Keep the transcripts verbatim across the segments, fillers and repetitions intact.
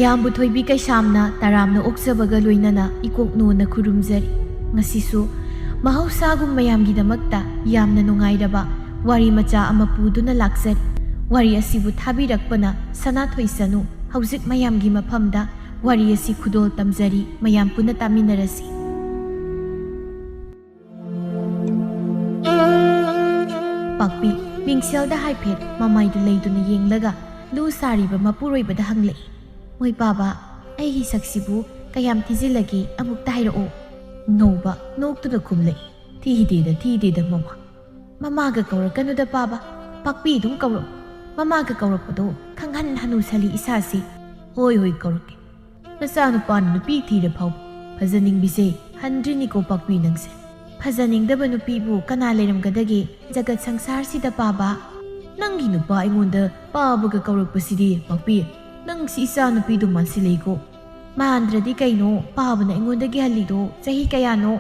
ꯃꯌꯥꯝꯕꯨ ꯊꯣꯏꯕꯤ ꯀꯩꯁꯥꯝꯅ ꯇꯔꯥꯝꯅ ꯑꯣꯛꯆꯕꯒ ꯂꯣꯏꯅꯅ ꯏꯀꯣꯛ ꯅꯣꯟꯅ ꯈꯨꯔꯨꯝꯖꯔꯤ꯫ ꯉꯁꯤꯁꯨ ꯃꯍꯧꯁꯥꯒꯨꯝ ꯃꯌꯥꯝꯒꯤꯗꯃꯛꯇ ꯌꯥꯝꯅ ꯅꯨꯡꯉꯥꯏꯔꯕ ꯋꯥꯔꯤ ꯃꯆꯥ ꯑꯃ ꯄꯨꯗꯨꯅ ꯂꯥꯛꯆꯔꯤ꯫ ꯋꯥꯔꯤ ꯑꯁꯤꯕꯨ ꯊꯥꯕꯤꯔꯛꯄꯅ ꯁꯅꯥꯊꯣꯏ ꯆꯅꯨ꯫ ꯍꯧꯖꯤꯛ ꯃꯌꯥꯝꯒꯤ ꯃꯐꯝꯗ ꯋꯥꯔꯤ ꯑꯁꯤ ꯈꯨꯗꯣꯜ ꯇꯝꯖꯔꯤ, ꯃꯌꯥꯝ ꯄꯨꯟꯅ ꯇꯥꯃꯤꯟꯅꯔꯁꯤ꯫ ꯄꯥꯛꯄꯤ ꯃꯤꯡꯁꯦꯜꯗ ꯍꯥꯏꯐꯦꯠ ꯃꯃꯥꯏꯗꯨ ꯂꯩꯗꯨꯅ ꯌꯦꯡꯂꯒ ꯂꯨ ꯁꯥꯔꯤꯕ ꯃꯄꯨꯔꯣꯏꯕꯗ ꯍꯪꯂꯛꯏ, "ꯃꯣꯏ ꯄꯥꯕ, ꯑꯩꯒꯤ ꯁꯛꯁꯤꯕꯨ ꯀꯌꯥꯝ ꯊꯤꯖꯤꯜꯂꯒꯦ, ꯑꯃꯨꯛꯇ ꯍꯥꯏꯔꯛꯑꯣ?" ꯉꯧꯕ ꯅꯣꯛꯇꯨꯅ ꯈꯨꯝꯂꯛꯏ, "ꯊꯤꯗꯦꯗ, ꯊꯤꯗꯦꯗ ꯃꯃꯥ꯫ ꯃꯃꯥꯒ ꯀꯧꯔꯛꯀꯅꯨꯗ ꯄꯥꯕ, ꯄꯥꯛꯄꯤ ꯑꯗꯨꯝ ꯀꯧꯔꯛꯑꯣ꯫ ꯃꯃꯥꯒ ꯀꯧꯔꯛꯄꯗꯣ ꯈꯪꯍꯟ ꯍꯅꯨꯁꯜꯂꯤ ꯏꯁꯥꯁꯤ꯫ ꯍꯣꯏ ꯍꯣꯏ, ꯀꯧꯔꯛꯀꯦ꯫ ꯅꯆꯥꯅꯨꯄꯥꯅ ꯅꯨꯄꯤ ꯊꯤꯔ ꯐꯥꯎ ꯐꯖꯅꯤꯡꯕꯤꯁꯦ ꯍꯟꯗ꯭ꯔꯤꯅꯤꯀꯣ ꯄꯥꯛꯄꯤ ꯅꯪꯁꯦ꯫ ꯐꯖꯅꯤꯡꯗꯕ ꯅꯨꯄꯤꯕꯨ ꯀꯅꯥ ꯂꯩꯔꯝꯒꯗꯒꯦ ꯖꯒꯠ ꯁꯪꯁꯥꯔꯁꯤꯗ ꯄꯥꯕ?" "ꯅꯪꯒꯤ ꯅꯨꯄꯥ ꯑꯩꯉꯣꯟꯗ ꯄꯥꯕꯒ ꯀꯧꯔꯛꯄꯁꯤꯗꯤ ꯄꯥꯛꯄꯤ, ꯅꯪꯁꯤ ꯏꯆꯥ ꯅꯨꯄꯤꯗꯨ ꯃꯥꯟꯁꯤꯜꯂꯛꯏꯀꯣ꯫" "ꯃꯥꯟꯗ꯭ꯔꯗꯤ ꯀꯩꯅꯣ, ꯄꯥꯕꯅ ꯑꯩꯉꯣꯟꯗꯒꯤ ꯍꯜꯂꯤꯗꯣ ꯆꯍꯤ ꯀꯌꯥꯅꯣ?"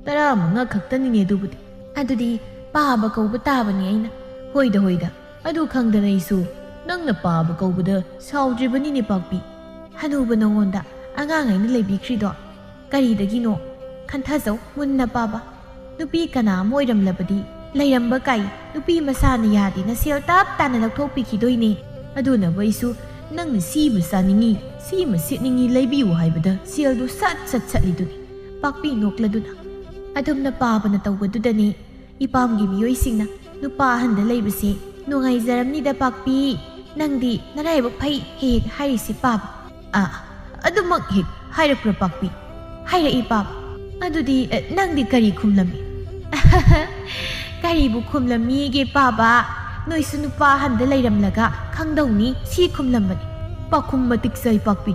"ꯇꯔꯥꯃꯉꯥ ꯈꯛꯇꯅꯤꯅꯦ ꯑꯗꯨꯕꯨꯗꯤ꯫" "ꯑꯗꯨꯗꯤ ꯄꯥꯕ ꯀꯧꯕ ꯇꯥꯕꯅꯤ ꯑꯩꯅ꯫" "ꯍꯣꯏꯗ ꯍꯣꯏꯗ, ꯑꯗꯨ ꯈꯪꯗꯅ ꯑꯩꯁꯨ ꯅꯪꯅ ꯄꯥꯕ ꯀꯧꯕꯗ ꯁꯥꯎꯗ꯭ꯔꯤꯕꯅꯤꯅꯦ ꯄꯥꯛꯄꯤ꯫ ꯍꯅꯨꯕ ꯅꯉꯣꯟꯗ ꯑꯉꯥꯡ ꯑꯩꯅ ꯂꯩꯕꯤꯈ꯭ꯔꯤꯗꯣ ꯀꯔꯤꯗꯒꯤꯅꯣ? ꯈꯟꯊꯖꯧ ꯃꯨꯟꯅ ꯄꯥꯕ꯫ ꯅꯨꯄꯤ ꯀꯅꯥ ꯑꯃ ꯑꯣꯏꯔꯝꯂꯕꯗꯤ ꯂꯩꯔꯝꯕ ꯀꯥꯏ ꯅꯨꯄꯤ ꯃꯁꯥꯅ ꯌꯥꯗꯦꯅ ꯁꯦꯜ ꯇꯞ ꯇꯥꯅ ꯂꯧꯊꯣꯛꯄꯤꯈꯤꯗꯣꯏꯅꯦ꯫ ꯑꯗꯨꯅꯕꯨ ꯑꯩꯁꯨ ꯅꯪꯅ ꯁꯤꯃ ꯆꯥꯅꯤꯡꯉꯤ, ꯁꯤꯃ ꯁꯦꯠꯅꯤꯡꯉꯤ ꯂꯩꯕꯤꯌꯨ ꯍꯥꯏꯕꯗ ꯁꯦꯜꯗꯨ ꯁꯠ ꯁꯠ ꯁꯠꯂꯤꯗꯨꯅꯤ꯫" ꯄꯥꯛꯄꯤ ꯅꯣꯛꯂꯗꯨꯅ, "ꯑꯗꯨꯝꯅ ꯄꯥꯕꯅ ꯇꯧꯕꯗꯨꯗꯅꯦ ꯏꯄꯥꯝꯒꯤ ꯃꯤꯑꯣꯏꯁꯤꯡꯅ ꯅꯨꯄꯥ ꯑꯍꯟꯗ ꯂꯩꯕꯁꯦ ꯅꯨꯡꯉꯥꯏꯖꯔꯝꯅꯤꯗ ꯄꯥꯛꯄꯤ꯫ ꯅꯪꯗꯤ ꯅꯔꯥꯏꯕꯛ ꯐꯩ ꯍꯦꯛ ꯍꯦꯛ ꯍꯥꯏꯔꯤꯁꯦ ꯄꯥꯕ꯫" "ꯑꯥ, ꯑꯗꯨꯃꯛ ꯍꯦꯛ ꯍꯥꯏꯔꯛꯄ꯭ꯔꯥ ꯄꯥꯛꯄꯤ?" "ꯍꯥꯏꯔꯛꯏ ꯄꯥꯕ꯫" "ꯑꯗꯨꯗꯤ, ꯑ, ꯅꯪꯗꯤ ꯀꯔꯤ ꯈꯨꯝꯂꯝꯃꯤ?" "ꯀꯔꯤꯕꯨ ꯈꯨꯝꯂꯝꯃꯤꯒꯦ ꯄꯥꯕ? ꯅꯣꯏꯁꯨ ꯅꯨꯄꯥ ꯑꯍꯟꯗ ꯂꯩꯔꯝꯂꯒ ꯈꯪꯗꯧꯅꯤ ꯁꯤ ꯈꯨꯝꯂꯝꯕꯅꯤ꯫" ꯄꯥꯎꯈꯨꯝ ꯃꯇꯤꯛ ꯆꯥꯏ ꯄꯥꯛꯄꯤ꯫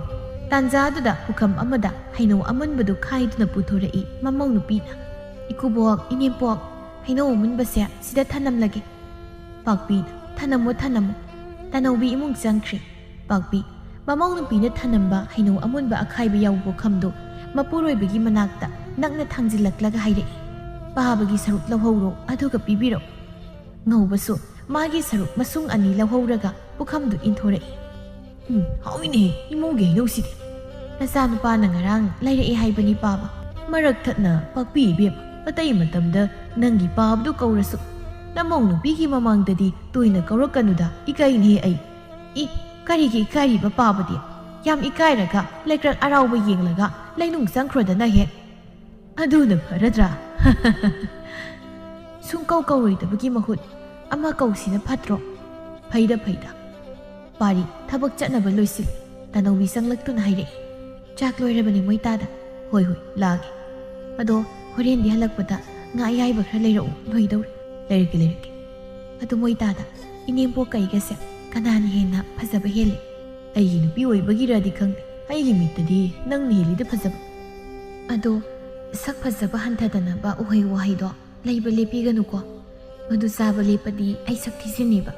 ꯇꯥꯟꯖꯥꯗꯨꯗ ꯄꯨꯈꯝ ꯑꯃꯗ ꯍꯩꯅꯧ ꯑꯃꯨꯟꯕꯗꯨ ꯈꯥꯏꯗꯨꯅ ꯄꯨꯊꯣꯔꯛꯏ ꯃꯃꯧ ꯅꯨꯄꯤꯅ꯫ "ꯏꯀꯨꯕꯣꯛ, ꯏꯅꯦꯝꯄꯣꯛ, ꯍꯩꯅꯧ ꯑꯃꯨꯟꯕꯁꯦ ꯁꯤꯗ ꯊꯅꯝꯂꯒꯦ꯫" ꯄꯥꯛꯄꯤꯅ, "ꯊꯅꯝꯃꯣ, ꯊꯅꯝꯃꯣ꯫" ꯇꯅꯧꯕꯤ ꯏꯃꯨꯡ ꯆꯪꯈ꯭ꯔꯦ꯫ ꯄꯥꯛꯄꯤ, ꯃꯃꯧ ꯅꯨꯄꯤꯅ ꯊꯅꯝꯕ ꯍꯩꯅꯧ ꯑꯃꯨꯟꯕ ꯑꯈꯥꯏꯕ ꯌꯥꯎꯕ ꯄꯨꯈꯝꯗꯨ ꯃꯄꯨꯔꯣꯏꯕꯒꯤ ꯃꯅꯥꯛꯇ ꯅꯛꯅ ꯊꯥꯡꯖꯤꯜꯂꯛꯂꯒ ꯍꯥꯏꯔꯛꯏ, "ꯄꯥꯕꯒꯤ ꯁꯔꯨꯛ ꯂꯧꯍꯧꯔꯣ, ꯑꯗꯨꯒ ꯄꯤꯕꯤꯔꯛꯎ꯫" ꯉꯧꯕꯁꯨ ꯃꯥꯒꯤ ꯁꯔꯨꯛ ꯃꯁꯨꯡ ꯑꯅꯤ ꯂꯧꯍꯧꯔꯒ ꯄꯨꯈꯝꯗꯨ ꯏꯟꯊꯣꯔꯛꯏ꯫ ꯎꯝ, ꯍꯥꯎꯏꯅꯦꯍꯦ, ꯏꯃꯧꯒꯤ ꯍꯩꯅꯧꯁꯤꯗꯤ꯫ ꯅꯆꯥꯅꯨꯄꯥꯅ ꯉꯔꯥꯡ ꯂꯩꯔꯛꯑꯦ ꯍꯥꯏꯕꯅꯤ ꯄꯥꯕ꯫ ꯃꯔꯛ ꯊꯠꯅ ꯄꯥꯛꯄꯤ ꯏꯕꯦꯝ, ꯑꯇꯩ ꯃꯇꯝꯗ ꯅꯪꯒꯤ ꯄꯥꯕꯗꯨ ꯀꯧꯔꯁꯨ ꯅꯃꯧ ꯅꯨꯄꯤꯒꯤ ꯃꯃꯥꯡꯗꯗꯤ ꯇꯣꯏꯅ ꯀꯧꯔꯛꯀꯅꯨꯗ, ꯏꯀꯥꯏꯅꯦꯍꯦ ꯑꯩ꯫ ꯏ, ꯀꯔꯤꯒꯤ ꯏꯀꯥꯏꯔꯤꯕ ꯄꯥꯕꯗꯤ? ꯌꯥꯝ ꯏꯀꯥꯏꯔꯒ ꯂꯩꯀ꯭ꯔꯛ ꯑꯔꯥꯎꯕ ꯌꯦꯡꯂꯒ ꯂꯩꯅꯨꯡ ꯆꯪꯈ꯭ꯔꯣꯗꯅ ꯍꯦꯛ꯫ ꯑꯗꯨꯅ ꯐꯔꯗ꯭ꯔꯥ? ꯁꯨꯡꯀꯧ ꯀꯧꯔꯣꯏꯗꯕꯒꯤ ꯃꯍꯨꯠ ꯑꯃ ꯀꯧꯁꯤꯅ ꯐꯠꯇ꯭ꯔꯣ? ꯐꯩꯗ, ꯐꯩꯗ꯫ ꯄꯥꯔꯤ, ꯊꯕꯛ ꯆꯠꯅꯕ ꯂꯣꯏꯁꯤꯜ꯫ ꯇꯅꯧꯕꯤ ꯆꯪꯂꯛꯇꯨꯅ ꯍꯥꯏꯔꯛꯏ꯫ ꯆꯥꯛ ꯂꯣꯏꯔꯕꯅꯤ ꯃꯣꯏ ꯇꯥꯗ꯫ ꯍꯣꯏ, ꯍꯣꯏ, ꯂꯥꯛꯑꯒꯦ꯫ ꯑꯗꯣ ꯍꯣꯔꯦꯟꯗꯤ ꯍꯜꯂꯛꯄꯗ ꯉꯥ ꯑꯌꯥꯏꯕ ꯈꯔ ꯂꯩꯔꯛꯎ, ꯂꯣꯏꯗꯧꯔꯦ꯫ ꯂꯩꯔꯛꯀꯦ, ꯂꯩꯔꯛꯀꯦ꯫ ꯑꯗꯨ ꯃꯣꯏ ꯇꯥꯗ, ꯏꯅꯦꯝꯄꯣꯛ ꯀꯩꯒꯁꯦ ꯀꯅꯥꯅ ꯍꯦꯟꯅ ꯐꯖꯕ ꯍꯦꯜꯂꯤ? ꯑꯩꯒꯤ ꯅꯨꯄꯤ ꯑꯣꯏꯕꯒꯤꯔꯗꯤ ꯈꯪꯗꯦ, ꯑꯩꯒꯤ ꯃꯤꯠꯇꯗꯤ ꯅꯪꯅ ꯍꯦꯜꯂꯤꯗ ꯐꯖꯕ꯫ ꯑꯗꯣ ꯁꯛ ꯐꯖꯕ ꯍꯟꯊꯗꯅꯕ ꯎꯍꯩ ꯋꯥꯍꯩꯗꯣ ꯂꯩꯕ ꯂꯦꯞꯄꯤꯒꯅꯨꯀꯣ꯫ ꯃꯗꯨ ꯆꯥꯕ ꯂꯦꯞꯄꯗꯤ ꯑꯩ ꯁꯛ ꯊꯤꯖꯤꯟꯅꯦꯕ꯫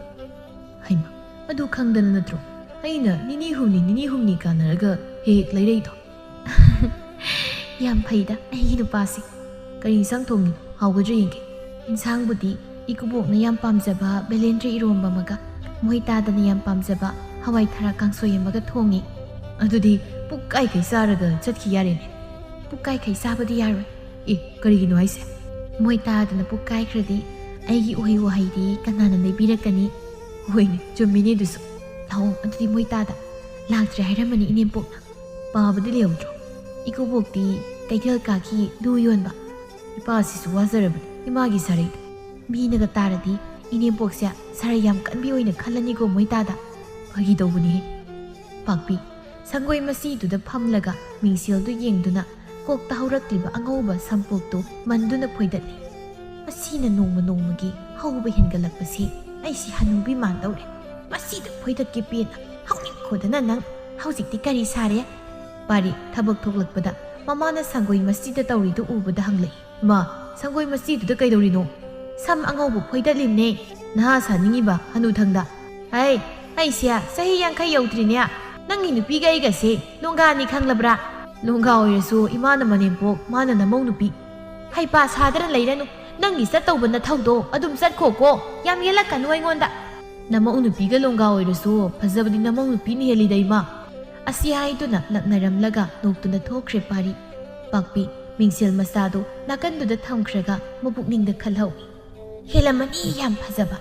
ꯍꯩꯃ, ꯑꯗꯨ ꯈꯪꯗꯅ ꯅꯠꯇ꯭ꯔꯣ ꯑꯩꯅ ꯅꯤꯅꯤ ꯍꯨꯝꯅꯤ, ꯅꯤꯅꯤ ꯍꯨꯝꯅꯤ ꯀꯥꯟꯅꯔꯒ ꯍꯦꯛ ꯍꯦꯛ ꯂꯩꯔꯛꯏꯗꯣ? ꯌꯥꯝ ꯐꯩꯗ ꯑꯩꯒꯤ ꯅꯨꯄꯥꯁꯦ꯫ ꯀꯔꯤ ꯏꯟꯁꯥꯡ ꯊꯣꯡꯉꯤꯅꯣ? ꯍꯥꯎꯒꯗ꯭ꯔꯥ ꯌꯦꯡꯒꯦ꯫ ꯏꯟꯁꯥꯡꯕꯨꯗꯤ ꯏꯀꯨꯕꯣꯛꯅ ꯌꯥꯝ ꯄꯥꯝꯖꯕ ꯕꯦꯂꯦꯟꯗ꯭ꯔꯤ ꯏꯔꯣꯝꯕ ꯑꯃꯒ ꯃꯣꯏ ꯇꯥꯗꯅ ꯌꯥꯝ ꯄꯥꯝꯖꯕ ꯍꯋꯥꯏ ꯊꯔꯥꯛ ꯀꯥꯡꯁꯣꯏ ꯑꯃꯒ ꯊꯣꯡꯉꯤ꯫ ꯑꯗꯨꯗꯤ ꯄꯨꯛ ꯀꯥꯏꯈꯩ ꯆꯥꯔꯒ ꯆꯠꯈꯤ ꯌꯥꯔꯦꯅꯦ꯫ ꯄꯨꯛ ꯀꯥꯏꯈꯩ ꯆꯥꯕꯗꯤ ꯌꯥꯔꯣꯏ꯫ ꯑꯦ, ꯀꯔꯤꯒꯤꯅꯣ ꯍꯥꯏꯁꯦ? ꯃꯣꯏ ꯇꯥꯗꯅ ꯄꯨꯛ ꯀꯥꯏꯈ꯭ꯔꯗꯤ ꯑꯩꯒꯤ ꯎꯍꯩ ꯋꯥꯍꯩꯗꯤ ꯀꯅꯥꯅ ꯂꯩꯕꯤꯔꯛꯀꯅꯤ? ꯍꯣꯏꯅꯦ, ꯆꯨꯝꯃꯤꯅꯦ ꯑꯗꯨꯁꯨ꯫ ꯂꯥꯛꯑꯣ, ꯑꯗꯨꯗꯤ ꯃꯣꯏ ꯇꯥꯗ ꯂꯥꯛꯇ꯭ꯔꯦ ꯍꯥꯏꯔꯝꯃꯅꯤ ꯏꯅꯦꯝꯄꯣꯛꯅ꯫ ꯄꯥꯕꯗꯤ ꯂꯩꯍꯧꯗ꯭ꯔꯣ? ꯏꯀꯨꯕꯣꯛꯇꯤ ꯀꯩꯊꯦꯜ ꯀꯥꯈꯤ ꯂꯨ ꯌꯣꯟꯕ꯫ ꯏꯄꯥꯁꯤꯁꯨ ꯋꯥꯖꯔꯕꯅꯤ ꯏꯃꯥꯒꯤ ꯁꯥꯔꯩꯗ꯫ ꯃꯤꯅꯒ ꯇꯥꯔꯗꯤ ꯏꯅꯦꯝꯄꯣꯛꯁꯦ ꯁꯥꯔꯩ ꯌꯥꯝ ꯀꯟꯕꯤ ꯑꯣꯏꯅ ꯈꯜꯂꯅꯤꯀꯣ ꯃꯣꯏ ꯇꯥꯗ꯫ ꯐꯥꯒꯤ ꯇꯧꯕꯅꯤꯍꯦ꯫ ꯄꯥꯛꯄꯤ, ꯁꯪꯒꯣꯏ ꯃꯆꯤꯗꯨꯗ ꯐꯝꯂꯒ ꯃꯤꯡꯁꯦꯜꯗꯨ ꯌꯦꯡꯗꯨꯅ ꯀꯣꯛꯇ ꯍꯧꯔꯛꯂꯤꯕ ꯑꯉꯧꯕ ꯁꯝꯄꯣꯛꯇꯨ ꯃꯟꯗꯨꯅ ꯐꯣꯏꯗꯠꯂꯤ꯫ ꯃꯁꯤꯅ ꯅꯣꯡꯃ ꯅꯣꯡꯃꯒꯤ ꯍꯧꯕ ꯍꯦꯟꯒꯠꯂꯛꯄꯁꯤ ꯑꯩꯁꯤ ꯍꯅꯨꯕꯤ ꯃꯥꯟꯗꯧꯔꯦ꯫ ꯃꯁꯤꯗ ꯐꯣꯏꯗꯠꯀꯦ ꯄꯦꯟꯅ ꯍꯧꯅꯤꯡꯈꯣꯗꯅ ꯅꯪ꯫ ꯍꯧꯖꯤꯛꯇꯤ ꯀꯔꯤ ꯁꯥꯔꯦ? ꯄꯥꯔꯤ ꯊꯕꯛ ꯊꯣꯛꯂꯛꯄꯗ ꯃꯃꯥꯅ ꯁꯪꯒꯣꯏ ꯃꯆꯤꯗ ꯇꯧꯔꯤꯗꯨ ꯎꯕꯗ ꯍꯪꯂꯛꯏ꯫ ꯃꯥ, ꯁꯪꯒꯣꯏ ꯃꯆꯤꯗꯨꯗ ꯀꯩꯗꯧꯔꯤꯅꯣ? ꯁꯝ ꯑꯉꯧꯕ ꯐꯣꯏꯗꯠꯂꯤꯝꯅꯦ꯫ ꯅꯍꯥ ꯁꯥꯅꯤꯡꯉꯤꯕ ꯍꯅꯨꯊꯪꯗ? ꯍꯩ, ꯑꯩꯁꯦ ꯆꯍꯤ ꯌꯥꯡꯈꯩ ꯌꯧꯗ꯭ꯔꯤꯅꯦ꯫ ꯅꯪꯒꯤ ꯅꯨꯄꯤꯒ ꯑꯩꯒꯁꯦ ꯂꯣꯡꯒꯥꯅꯤ ꯈꯪꯂꯕ꯭ꯔꯥ? ꯂꯣꯡꯒꯥ ꯑꯣꯏꯔꯁꯨ ꯏꯃꯥꯅ ꯃꯅꯦꯝꯄꯣꯛ, ꯃꯥꯅ ꯅꯃꯧ ꯅꯨꯄꯤ꯫ ꯍꯩꯄꯥ ꯁꯥꯗꯅ ꯂꯩꯔꯅꯨ꯫ ꯅꯪꯒꯤ ꯆꯠꯇꯧꯕ ꯅꯊꯧꯗꯣ ꯑꯗꯨꯝ ꯆꯠꯈꯣꯀꯣ꯫ ꯌꯥꯝ ꯌꯦꯜꯂꯛꯀꯅꯨ ꯑꯩꯉꯣꯟꯗ꯫ "ꯅꯃꯧ ꯅꯨꯄꯤꯒ ꯂꯣꯡꯒꯥ ꯑꯣꯏꯔꯁꯨ ꯐꯖꯕꯗꯤ ꯅꯃꯧ ꯅꯨꯄꯤꯅ ꯍꯦꯜꯂꯤꯗ, ꯏꯃꯥ"꯫ ꯑꯁꯤ ꯍꯥꯏꯗꯨꯅ ꯂꯛꯅꯔꯝꯂꯒ ꯅꯣꯛꯇꯨꯅ ꯊꯣꯛꯈ꯭ꯔꯦ ꯄꯥꯔꯤ꯫ ꯄꯥꯛꯄꯤ ꯃꯤꯡꯁꯦꯜ ꯃꯆꯥꯗꯨ ꯅꯥꯀꯟꯗꯨꯗ ꯊꯝꯈ꯭ꯔꯒ ꯃꯄꯨꯛꯅꯤꯡꯗ ꯈꯜꯍꯧꯏ, "ꯍꯦꯜꯂꯝꯃꯅꯤ ꯌꯥꯝ ꯐꯖꯕ꯫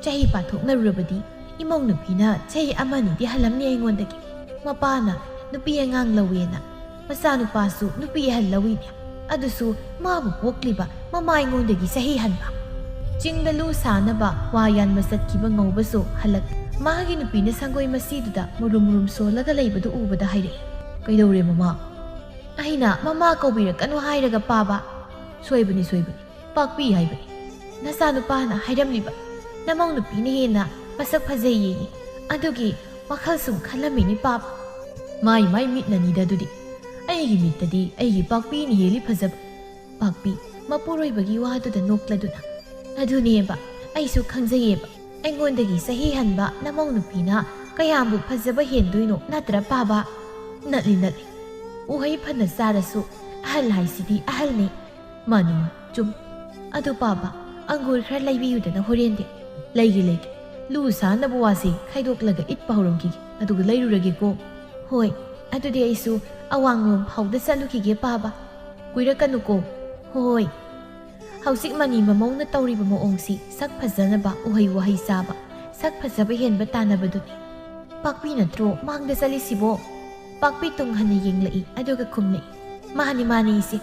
ꯆꯍꯤ ꯄꯥꯊꯣꯛꯅꯔꯨꯔꯕꯗꯤ ꯏꯃꯧ ꯅꯨꯄꯤꯅ ꯆꯍꯤ ꯑꯃꯅꯤꯗꯤ ꯍꯜꯂꯝꯅꯤ ꯑꯩꯉꯣꯟꯗꯒꯤ꯫ ꯃꯄꯥꯅ ꯅꯨꯄꯤ ꯑꯉꯥꯡ ꯂꯧꯋꯦꯅ ꯃꯆꯥꯅꯨꯄꯥꯁꯨ ꯅꯨꯄꯤ ꯑꯍꯜ ꯂꯧꯏꯅꯦ꯫ ꯑꯗꯨꯁꯨ ꯃꯥꯕꯨ ꯄꯣꯛꯂꯤꯕ ꯃꯃꯥ ꯑꯩꯉꯣꯟꯗꯒꯤ ꯆꯍꯤ ꯍꯟꯕ"꯫ ꯆꯤꯡꯗ ꯂꯨ ꯁꯥꯅꯕ ꯋꯥ ꯌꯥꯟꯕ ꯆꯠꯈꯤꯕ ꯉꯧꯕꯁꯨ ꯍꯜꯂꯛ, ꯃꯥꯒꯤ ꯅꯨꯄꯤꯅ ꯁꯪꯒꯣꯏ ꯃꯁꯤꯗꯨꯗ ꯃꯨꯔꯨꯝ ꯃꯨꯔꯨꯝ ꯁꯣꯜꯂꯒ ꯂꯩꯕꯗꯨ ꯎꯕꯗ ꯍꯥꯏꯔꯛꯏ, "ꯀꯩꯗꯧꯔꯦ ꯃꯃꯥ?" "ꯑꯩꯅ ꯃꯃꯥ ꯀꯧꯕꯤꯔꯛꯀꯅꯨ ꯍꯥꯏꯔꯒ ꯄꯥꯕ꯫ ꯁꯣꯏꯕꯅꯤ, ꯁꯣꯏꯕꯅꯤ꯫ ꯄꯥꯛꯄꯤ ꯍꯥꯏꯕꯅꯤ꯫ ꯅꯆꯥꯅꯨꯄꯥꯅ ꯍꯥꯏꯔꯝꯂꯤꯕ ꯅꯃꯧ ꯅꯨꯄꯤꯅ ꯍꯦꯟꯅ ꯃꯁꯛ ꯐꯖꯩꯌꯦ꯫ ꯑꯗꯨꯒꯤ ꯋꯥꯈꯜ ꯁꯨꯝ ꯈꯜꯂꯝꯃꯤꯅꯤ ꯄꯥꯕ꯫ ꯃꯥꯏ ꯃꯥꯏ ꯃꯤꯠꯅꯅꯤꯗ ꯑꯗꯨꯗꯤ꯫ ꯑꯩꯒꯤ ꯃꯤꯠꯇꯗꯤ ꯑꯩꯒꯤ ꯄꯥꯛꯄꯤꯅ ꯍꯦꯜꯂꯤ ꯐꯖꯕ"꯫ ꯄꯥꯛꯄꯤ ꯃꯄꯨꯔꯣꯏꯕꯒꯤ ꯋꯥꯗꯨꯗ ꯅꯣꯛꯂꯗꯨꯅ, "ꯑꯗꯨꯅꯦꯕ, ꯑꯩꯁꯨ ꯈꯪꯖꯩꯌꯦꯕ꯫ ꯑꯩꯉꯣꯟꯗꯒꯤ ꯆꯍꯤ ꯍꯟꯕ ꯅꯃꯧ ꯅꯨꯄꯤꯅ ꯀꯌꯥꯝꯕꯨ ꯐꯖꯕ ꯍꯦꯟꯗꯣꯏꯅꯣ, ꯅꯠꯇ꯭ꯔ ꯄꯥꯕ?" ꯅꯠꯂꯤ, ꯅꯠꯂꯤ꯫ ꯎꯍꯩ ꯐꯅ ꯆꯥꯔꯁꯨ ꯑꯍꯜ ꯍꯥꯏꯁꯤꯗꯤ ꯑꯍꯜꯅꯤ꯫ "ꯃꯥꯅꯤ, ꯃꯥꯅꯤ, ꯆꯨꯝ꯫ ꯑꯗꯨ ꯄꯥꯕ, ꯑꯪꯒꯨꯔ ꯈꯔ ꯂꯩꯕꯤꯌꯨꯗꯅ ꯍꯣꯔꯦꯟꯗꯤ"꯫ "ꯂꯩꯒꯦ, ꯂꯩꯒꯦ꯫ ꯂꯨ ꯁꯥꯅꯕ ꯋꯥꯁꯦ ꯈꯥꯏꯗꯣꯛꯂꯒ ꯏꯠꯄ ꯍꯧꯔꯝꯈꯤꯒꯦ, ꯑꯗꯨꯒ ꯂꯩꯔꯨꯔꯒꯦꯀꯣ"꯫ "ꯍꯣꯏ, ꯑꯗꯨꯗꯤ ꯑꯩꯁꯨ ꯑꯋꯥꯡꯂꯣꯝ ꯐꯥꯎꯗ ꯆꯠꯂꯨꯈꯤꯒꯦ ꯄꯥꯕ꯫ ꯀꯨꯏꯔꯛꯀꯅꯨꯀꯣ"꯫ "ꯍꯣꯏ"꯫ ꯍꯧꯖꯤꯛ ꯃꯅꯤ ꯃꯃꯧꯅ ꯇꯧꯔꯤꯕ ꯃꯑꯣꯡꯁꯤ ꯁꯛ ꯐꯖꯅꯕ ꯎꯍꯩ ꯋꯥꯍꯩ ꯆꯥꯕ, ꯁꯛ ꯐꯖꯕ ꯍꯦꯟꯕ ꯇꯥꯟꯅꯕꯗꯨꯅꯤ꯫ "ꯄꯥꯛꯄꯤ ꯅꯠꯇ꯭ꯔꯣ ꯃꯥꯡꯗ ꯆꯠꯂꯤꯁꯤꯕꯣ?" ꯄꯥꯛꯄꯤ ꯇꯨꯡ ꯍꯟꯅ ꯌꯦꯡꯂꯛꯏ, ꯑꯗꯨꯒ ꯈꯨꯝꯂꯛꯏ, "ꯃꯥꯅꯤ, ꯃꯥꯅꯤ, ꯏꯆꯦ꯫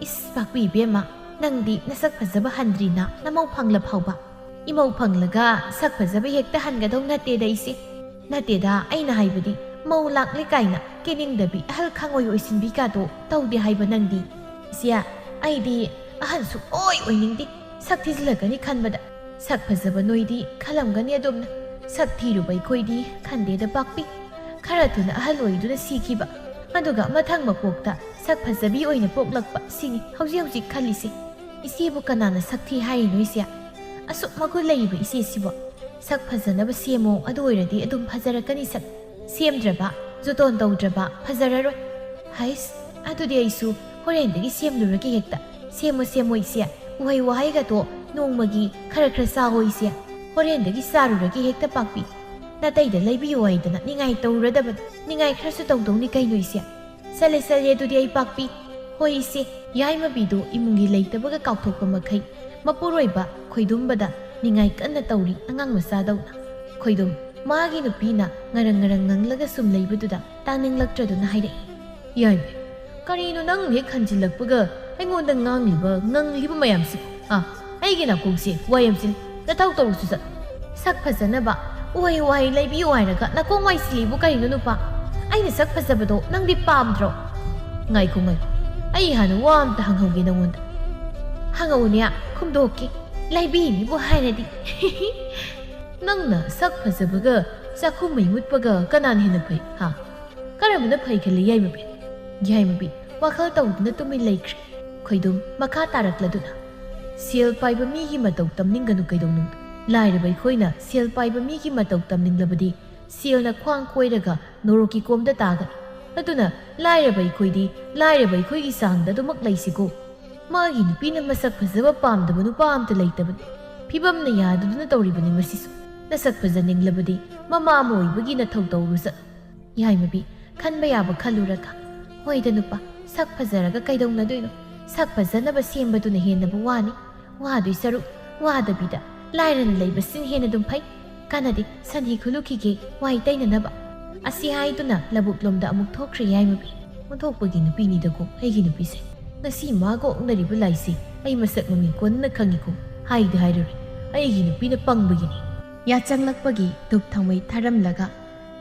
ꯏꯁ, ꯄꯥꯛꯄꯤ ꯏꯕꯦꯝꯃ, ꯅꯪꯗꯤ ꯅꯁꯛ ꯐꯖꯕ ꯍꯟꯗ꯭ꯔꯤꯅ ꯅꯃꯧ ꯐꯪꯂ ꯐꯥꯎꯕ꯫ ꯏꯃꯧ ꯐꯪꯂꯒ ꯁꯛ ꯐꯖꯕ ꯍꯦꯛꯇ ꯍꯟꯒꯗꯧ ꯅꯠꯇꯦꯗ, ꯏꯆꯦ꯫ ꯅꯠꯇꯦꯗ, ꯑꯩꯅ ꯍꯥꯏꯕꯗꯤ ꯃꯧ ꯂꯥꯛꯂꯦ ꯀꯥꯏꯅ ꯀꯦꯅꯤꯡꯗꯕꯤ, ꯑꯍꯜ ꯈꯥꯡꯑꯣꯏ ꯑꯣꯏꯁꯤꯟꯕꯤ ꯀꯥꯗꯣ ꯇꯧꯗꯦ ꯍꯥꯏꯕ ꯅꯪꯗꯤ꯫ ꯏꯆꯦ, ꯑꯩꯗꯤ ꯑꯍꯜ ꯁꯨꯛꯑꯣꯏ ꯑꯣꯏꯅꯤꯡꯗꯦ, ꯁꯛ ꯊꯤꯖꯤꯜꯂꯛꯀꯅꯤ ꯈꯟꯕꯗ꯫ ꯁꯛ ꯐꯖꯕ ꯅꯣꯏꯗꯤ ꯈꯜꯂꯝꯒꯅꯤ ꯑꯗꯨꯝꯅ꯫ ꯁꯛ ꯊꯤꯔꯨꯕ ꯑꯩꯈꯣꯏꯗꯤ ꯈꯟꯗꯦꯗ ꯄꯥꯛꯄꯤ꯫ ꯈꯔ ꯊꯨꯅ ꯑꯍꯜ ꯑꯣꯏꯗꯨꯅ ꯁꯤꯈꯤꯕ, ꯑꯗꯨꯒ ꯃꯊꯪ ꯃꯄꯣꯛꯇ ꯁꯛ ꯐꯖꯕꯤ ꯑꯣꯏꯅ ꯄꯣꯛꯂꯛꯄ, ꯁꯤꯅꯤ ꯍꯧꯖꯤꯛ ꯍꯧꯖꯤꯛ ꯈꯜꯂꯤꯁꯦ꯫ ꯏꯆꯦꯕꯨ ꯀꯅꯥꯅ ꯁꯛ ꯊꯤ ꯍꯥꯏꯔꯤꯅꯣ ꯏꯆꯦ? ꯑꯁꯨꯛ ꯃꯒꯨꯟ ꯂꯩꯔꯤꯕ ꯏꯆꯦꯁꯤꯕꯨ꯫ ꯁꯛ ꯐꯖꯅꯕ ꯁꯦꯝꯃꯣ, ꯑꯗꯨ ꯑꯣꯏꯔꯗꯤ ꯑꯗꯨꯝ ꯐꯖꯔꯛꯀꯅꯤ ꯁꯛ꯫ ꯁꯦꯝꯗ꯭ꯔꯕ, ꯖꯣꯇꯣꯟ ꯇꯧꯗ꯭ꯔꯕ ꯐꯖꯔꯔꯣꯏ꯫ ꯍꯩꯁ, ꯑꯗꯨꯗꯤ ꯑꯩꯁꯨ ꯍꯣꯔꯦꯟꯗꯒꯤ ꯁꯦꯝꯂꯨꯔꯒꯦ ꯍꯦꯛꯇ꯫ ꯁꯦꯝꯃꯣ, ꯁꯦꯝꯃꯣ ꯏꯆꯦ꯫ ꯎꯍꯩ ꯋꯥꯍꯩꯒꯗꯣ ꯅꯣꯡꯃꯒꯤ ꯈꯔ ꯈꯔ ꯆꯥꯋꯣ ꯏꯆꯦ꯫ ꯍꯣꯔꯦꯟꯗꯒꯤ ꯆꯥꯔꯨꯔꯒꯦ ꯍꯦꯛꯇ ꯄꯥꯛꯄꯤ꯫ ꯅꯥꯇꯩꯗ ꯂꯩꯕꯤꯌꯨ ꯍꯥꯏꯗꯅ ꯅꯤꯡꯉꯥꯏ ꯇꯧꯔꯨꯔꯗꯕꯅꯤ꯫ ꯅꯤꯡꯉꯥꯏ ꯈꯔꯁꯨ ꯇꯧꯗꯧꯅꯤ ꯀꯩꯅꯣ ꯏꯆꯦ꯫ ꯆꯠꯂꯦ ꯆꯠꯂꯦ ꯑꯗꯨꯗꯤ ꯑꯩ ꯄꯥꯛꯄꯤ꯫ ꯍꯣꯏ ꯏꯆꯦ꯫ ꯌꯥꯏꯃꯕꯤꯗꯨ ꯏꯃꯨꯡꯒꯤ ꯂꯩꯇꯕꯒ ꯀꯥꯎꯊꯣꯛꯄ ꯃꯈꯩ ꯃꯄꯨꯔꯣꯏꯕ ꯈꯣꯏꯗꯨꯝꯕꯗ ꯅꯤꯡꯉꯥꯏ ꯀꯟꯅ ꯇꯧꯔꯤ ꯑꯉꯥꯡ ꯃꯆꯥꯗꯧꯅ꯫ ꯈꯣꯏꯗꯨꯝ, ꯃꯥꯒꯤ ꯅꯨꯄꯤꯅ ꯉꯔꯪ ꯉꯔꯪ ꯉꯪꯂꯒ ꯁꯨꯝ ꯂꯩꯕꯗꯨꯗ ꯇꯥꯅꯤꯡꯂꯛꯇ꯭ꯔꯗꯨꯅ ꯍꯥꯏꯔꯛꯏ꯫ ꯌꯥꯏꯃ, ꯀꯔꯤꯅꯣ ꯅꯪ ꯍꯦꯛ ꯍꯟꯖꯤꯜꯂꯛꯄꯒ ꯑꯩꯉꯣꯟꯗ ꯉꯥꯡꯂꯤꯕ ꯉꯪꯂꯤꯕ ꯃꯌꯥꯝꯁꯤꯕꯣ? ꯑꯥ, ꯑꯩꯒꯤ ꯅꯥꯀꯣꯡꯁꯦ ꯋꯥ ꯌꯥꯝ ꯆꯤꯜꯂꯤ꯫ ꯅꯊꯧ ꯇꯧꯔꯨꯁꯨ ꯆꯠ꯫ ꯁꯛ ꯐꯖꯅꯕ ꯎꯍꯩ ꯋꯥꯍꯩ ꯂꯩꯕꯤꯌꯨ ꯍꯥꯏꯔꯒ ꯅꯥꯀꯣꯡ ꯋꯥꯏ ꯆꯤꯜꯂꯤꯕꯨ ꯀꯔꯤꯅꯣ ꯅꯨꯄꯥ? ꯑꯩꯅ ꯁꯛ ꯐꯖꯕꯗꯣ ꯅꯪꯗꯤ ꯄꯥꯝꯗ꯭ꯔꯣ? ꯉꯥꯏꯈꯣ ꯉꯥꯏꯈꯣ, ꯑꯩ ꯍꯥꯟꯅ ꯋꯥ ꯑꯝꯇ ꯍꯪꯍꯧꯒꯦ ꯅꯉꯣꯟꯗ꯫ ꯍꯪꯉꯛꯎꯅꯦ, ꯈꯨꯝꯗꯣꯛꯀꯦ꯫ ꯂꯩꯕꯤꯅꯤꯕꯨ ꯍꯥꯏꯔꯗꯤ꯫ ꯅꯪꯅ ꯁꯛ ꯐꯖꯕꯒ ꯆꯥꯛꯈꯨꯝ ꯃꯩ ꯃꯨꯠꯄꯒ ꯀꯅꯥꯅ ꯍꯦꯟꯅ ꯐꯩ, ꯍꯥ? ꯀꯔꯝꯕꯅ ꯐꯩ ꯈꯜꯂꯤ ꯌꯥꯏꯃꯕꯤ? ꯌꯥꯏꯃꯕꯤ ꯋꯥꯈꯜ ꯇꯧꯗꯨꯅ ꯇꯨꯃꯤꯟ ꯂꯩꯈ꯭ꯔꯦ꯫ ꯈꯣꯏꯗꯨꯝ ꯃꯈꯥ ꯇꯥꯔꯛꯂꯗꯨꯅ, ꯁꯦꯜ ꯄꯥꯏꯕ ꯃꯤꯒꯤ ꯃꯇꯧ ꯇꯝꯅꯤꯡꯒꯅꯨ ꯀꯩꯗꯧꯅꯨꯡꯗ꯫ ꯂꯥꯏꯔꯕ ꯑꯩꯈꯣꯏꯅ ꯁꯦꯜ ꯄꯥꯏꯕ ꯃꯤꯒꯤ ꯃꯇꯧ ꯇꯝꯅꯤꯡꯂꯕꯗꯤ ꯁꯦꯜꯅ ꯈ꯭ꯋꯥꯡ ꯀꯣꯏꯔꯒ ꯅꯣꯔꯣꯛꯀꯤ ꯀꯣꯝꯗ ꯇꯥꯒꯅꯤ꯫ ꯑꯗꯨꯅ ꯂꯥꯏꯔꯕ ꯑꯩꯈꯣꯏꯗꯤ ꯂꯥꯏꯔꯕ ꯑꯩꯈꯣꯏꯒꯤ ꯆꯥꯡꯗ ꯑꯗꯨꯃꯛ ꯂꯩꯁꯤꯀꯣ꯫ ꯃꯥꯒꯤ ꯅꯨꯄꯤꯅ ꯃꯁꯛ ꯐꯖꯕ ꯄꯥꯝꯗꯕ ꯅꯨꯄꯥ ꯑꯝꯇ ꯂꯩꯇꯕꯅꯤ꯫ ꯐꯤꯕꯝꯅ ꯌꯥꯗꯗꯨꯅ ꯇꯧꯔꯤꯕꯅꯤ ꯃꯁꯤꯁꯨ꯫ ꯅꯁꯛ ꯐꯖꯅꯤꯡꯂꯕꯗꯤ ꯃꯃꯥ ꯑꯃ ꯑꯣꯏꯕꯒꯤ ꯅꯊꯧ ꯇꯧꯔꯨ ꯆꯠꯂꯨ꯫ ꯌꯥꯏꯃꯕꯤ ꯈꯟꯕ ꯌꯥꯕ ꯈꯜꯂꯨꯔꯒ, ꯍꯣꯏꯗ ꯅꯨꯄꯥ, ꯁꯛ ꯐꯖꯔꯒ ꯀꯩꯗꯧꯅꯗꯣꯏꯅꯣ? ꯁꯛ ꯐꯖꯅꯕ ꯁꯦꯝꯕꯗꯨꯅ ꯍꯦꯟꯅꯕꯨ ꯋꯥꯅꯤ꯫ ꯋꯥꯗꯣꯏ ꯁꯔꯨꯛ ꯋꯥꯗꯕꯤꯗ ꯂꯥꯏꯔꯅ ꯂꯩꯕꯁꯤꯅ ꯍꯦꯟꯅ ꯑꯗꯨꯝ ꯐꯩ꯫ ꯀꯥꯟꯅꯗꯦ, ꯁꯟꯊꯤ ꯈꯨꯜꯂꯨꯈꯤꯒꯦ ꯋꯥꯏ ꯇꯩꯅꯅꯕ꯫ ꯑꯁꯤ ꯍꯥꯏꯗꯨꯅ ꯂꯧꯕꯨꯛꯂꯣꯝꯗ ꯑꯃꯨꯛ ꯊꯣꯛꯈ꯭ꯔꯦ ꯌꯥꯏꯃꯕꯤ꯫ ꯑꯣꯟꯊꯣꯛꯄꯒꯤ ꯅꯨꯄꯤꯅꯤꯗꯀꯣ ꯑꯩꯒꯤ ꯅꯨꯄꯤꯁꯦ꯫ ꯉꯁꯤ ꯃꯥꯒ ꯑꯣꯛꯅꯔꯤꯕ ꯂꯥꯏꯁꯤ ꯑꯩ ꯃꯁꯛ ꯃꯃꯤꯡ ꯀꯣꯟꯅ ꯈꯪꯉꯤꯀꯣ꯫ ꯍꯥꯏꯗꯤ ꯍꯥꯏꯔꯨꯔꯦ, ꯑꯩꯒꯤ ꯅꯨꯄꯤꯅ ꯄꯪꯕꯒꯤꯅꯤ꯫ ꯌꯥꯆꯪꯂꯛꯄꯒꯤ ꯙꯨꯞ ꯊꯥꯎꯃꯩ ꯊꯥꯔꯝꯂꯒ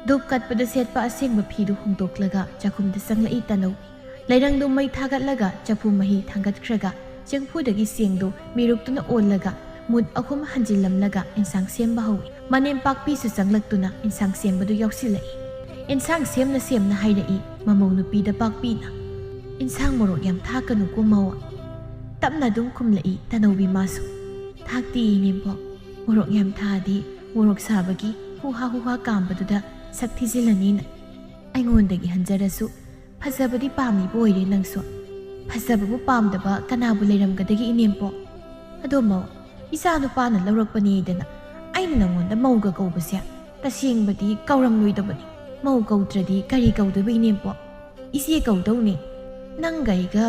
ꯙꯨꯞ ꯀꯠꯄꯗ ꯁꯦꯠꯄ ꯑꯁꯦꯡꯕ ꯐꯤꯗꯨ ꯍꯣꯡꯗꯣꯛꯂꯒ ꯆꯥꯛꯈꯨꯝꯗ ꯆꯪꯂꯛꯏ ꯇꯅꯧ꯫ ꯂꯩꯔꯪꯗꯨ ꯃꯩ ꯊꯥꯒꯠꯂꯒ ꯆꯐꯨ ꯃꯍꯤ ꯊꯥꯡꯒꯠꯈ꯭ꯔꯒ ꯆꯦꯡꯐꯨꯗꯒꯤ ꯆꯦꯡꯗꯨ ꯃꯤꯔꯨꯛꯇꯨꯅ ꯑꯣꯜꯂꯒ ꯃꯨꯠ ꯑꯍꯨꯝ ꯍꯟꯖꯤꯜꯂꯝꯂꯒ ꯏꯟꯁꯥꯡ ꯁꯦꯝꯕ ꯍꯧꯏ꯫ ꯃꯅꯦꯝ ꯄꯥꯛꯄꯤꯁꯨ ꯆꯪꯂꯛꯇꯨꯅ ꯏꯟꯁꯥꯡ ꯁꯦꯝꯕꯗꯨ ꯌꯥꯎꯁꯤꯜꯂꯛꯏ꯫ ꯏꯟꯁꯥꯡ ꯁꯦꯝꯅ ꯁꯦꯝꯅ ꯍꯥꯏꯔꯛꯏ ꯃꯃꯧ ꯅꯨꯄꯤꯗ ꯄꯥꯛꯄꯤꯅ꯫ "ꯏꯟꯁꯥꯡ ꯃꯣꯔꯣꯛ ꯌꯥꯝ ꯊꯥꯛꯀꯅꯨꯀꯣ ꯃꯧ"꯫ ꯇꯞꯅ ꯑꯗꯨꯝ ꯈꯨꯝꯂꯛꯏ ꯇꯅꯧꯕꯤ ꯃꯥꯁꯨ꯫ "ꯊꯥꯛꯇꯦ ꯏꯅꯦꯝꯕꯣꯛ, ꯃꯣꯔꯣꯛ ꯌꯥꯝ ꯊꯥꯛꯑꯗꯤ ꯃꯣꯔꯣꯛ ꯁꯥꯕꯒꯤ ꯍꯨꯍꯥ ꯍꯨꯍꯥ ꯀꯥꯝꯕꯗꯨꯗ ꯁꯛ ꯊꯤꯖꯤꯜꯂꯅꯤꯅ"꯫ ꯑꯩꯉꯣꯟꯗꯒꯤ ꯍꯟꯖꯔꯁꯨ ꯐꯖꯕꯗꯤ ꯄꯥꯝꯃꯤꯕ ꯑꯣꯏꯔꯦ ꯅꯪꯁꯨ꯫ ꯐꯖꯕꯕꯨ ꯄꯥꯝꯗꯕ ꯀꯅꯥꯕꯨ ꯂꯩꯔꯝꯒꯗꯒꯦ ꯏꯅꯦꯝꯄꯣꯛ? ꯑꯗꯣ ꯃꯧ, ꯏꯆꯥ ꯅꯨꯄꯥꯅ ꯂꯧꯔꯛꯄꯅꯦꯗꯅ ꯑꯩꯅ ꯅꯪꯉꯣꯟꯗ ꯃꯧꯒ ꯀꯧꯕꯁꯦ ꯇꯁꯦꯡꯕꯗꯤ ꯀꯧꯔꯝꯂꯣꯏꯗꯕꯅꯤ꯫ ꯃꯧ ꯀꯧꯗ꯭ꯔꯗꯤ ꯀꯔꯤ ꯀꯧꯗꯣꯏꯕ, ꯏꯅꯦꯝꯄꯣꯛ? ꯏꯆꯦ ꯀꯧꯗꯧꯅꯤ꯫ ꯅꯪꯒ ꯑꯩꯒ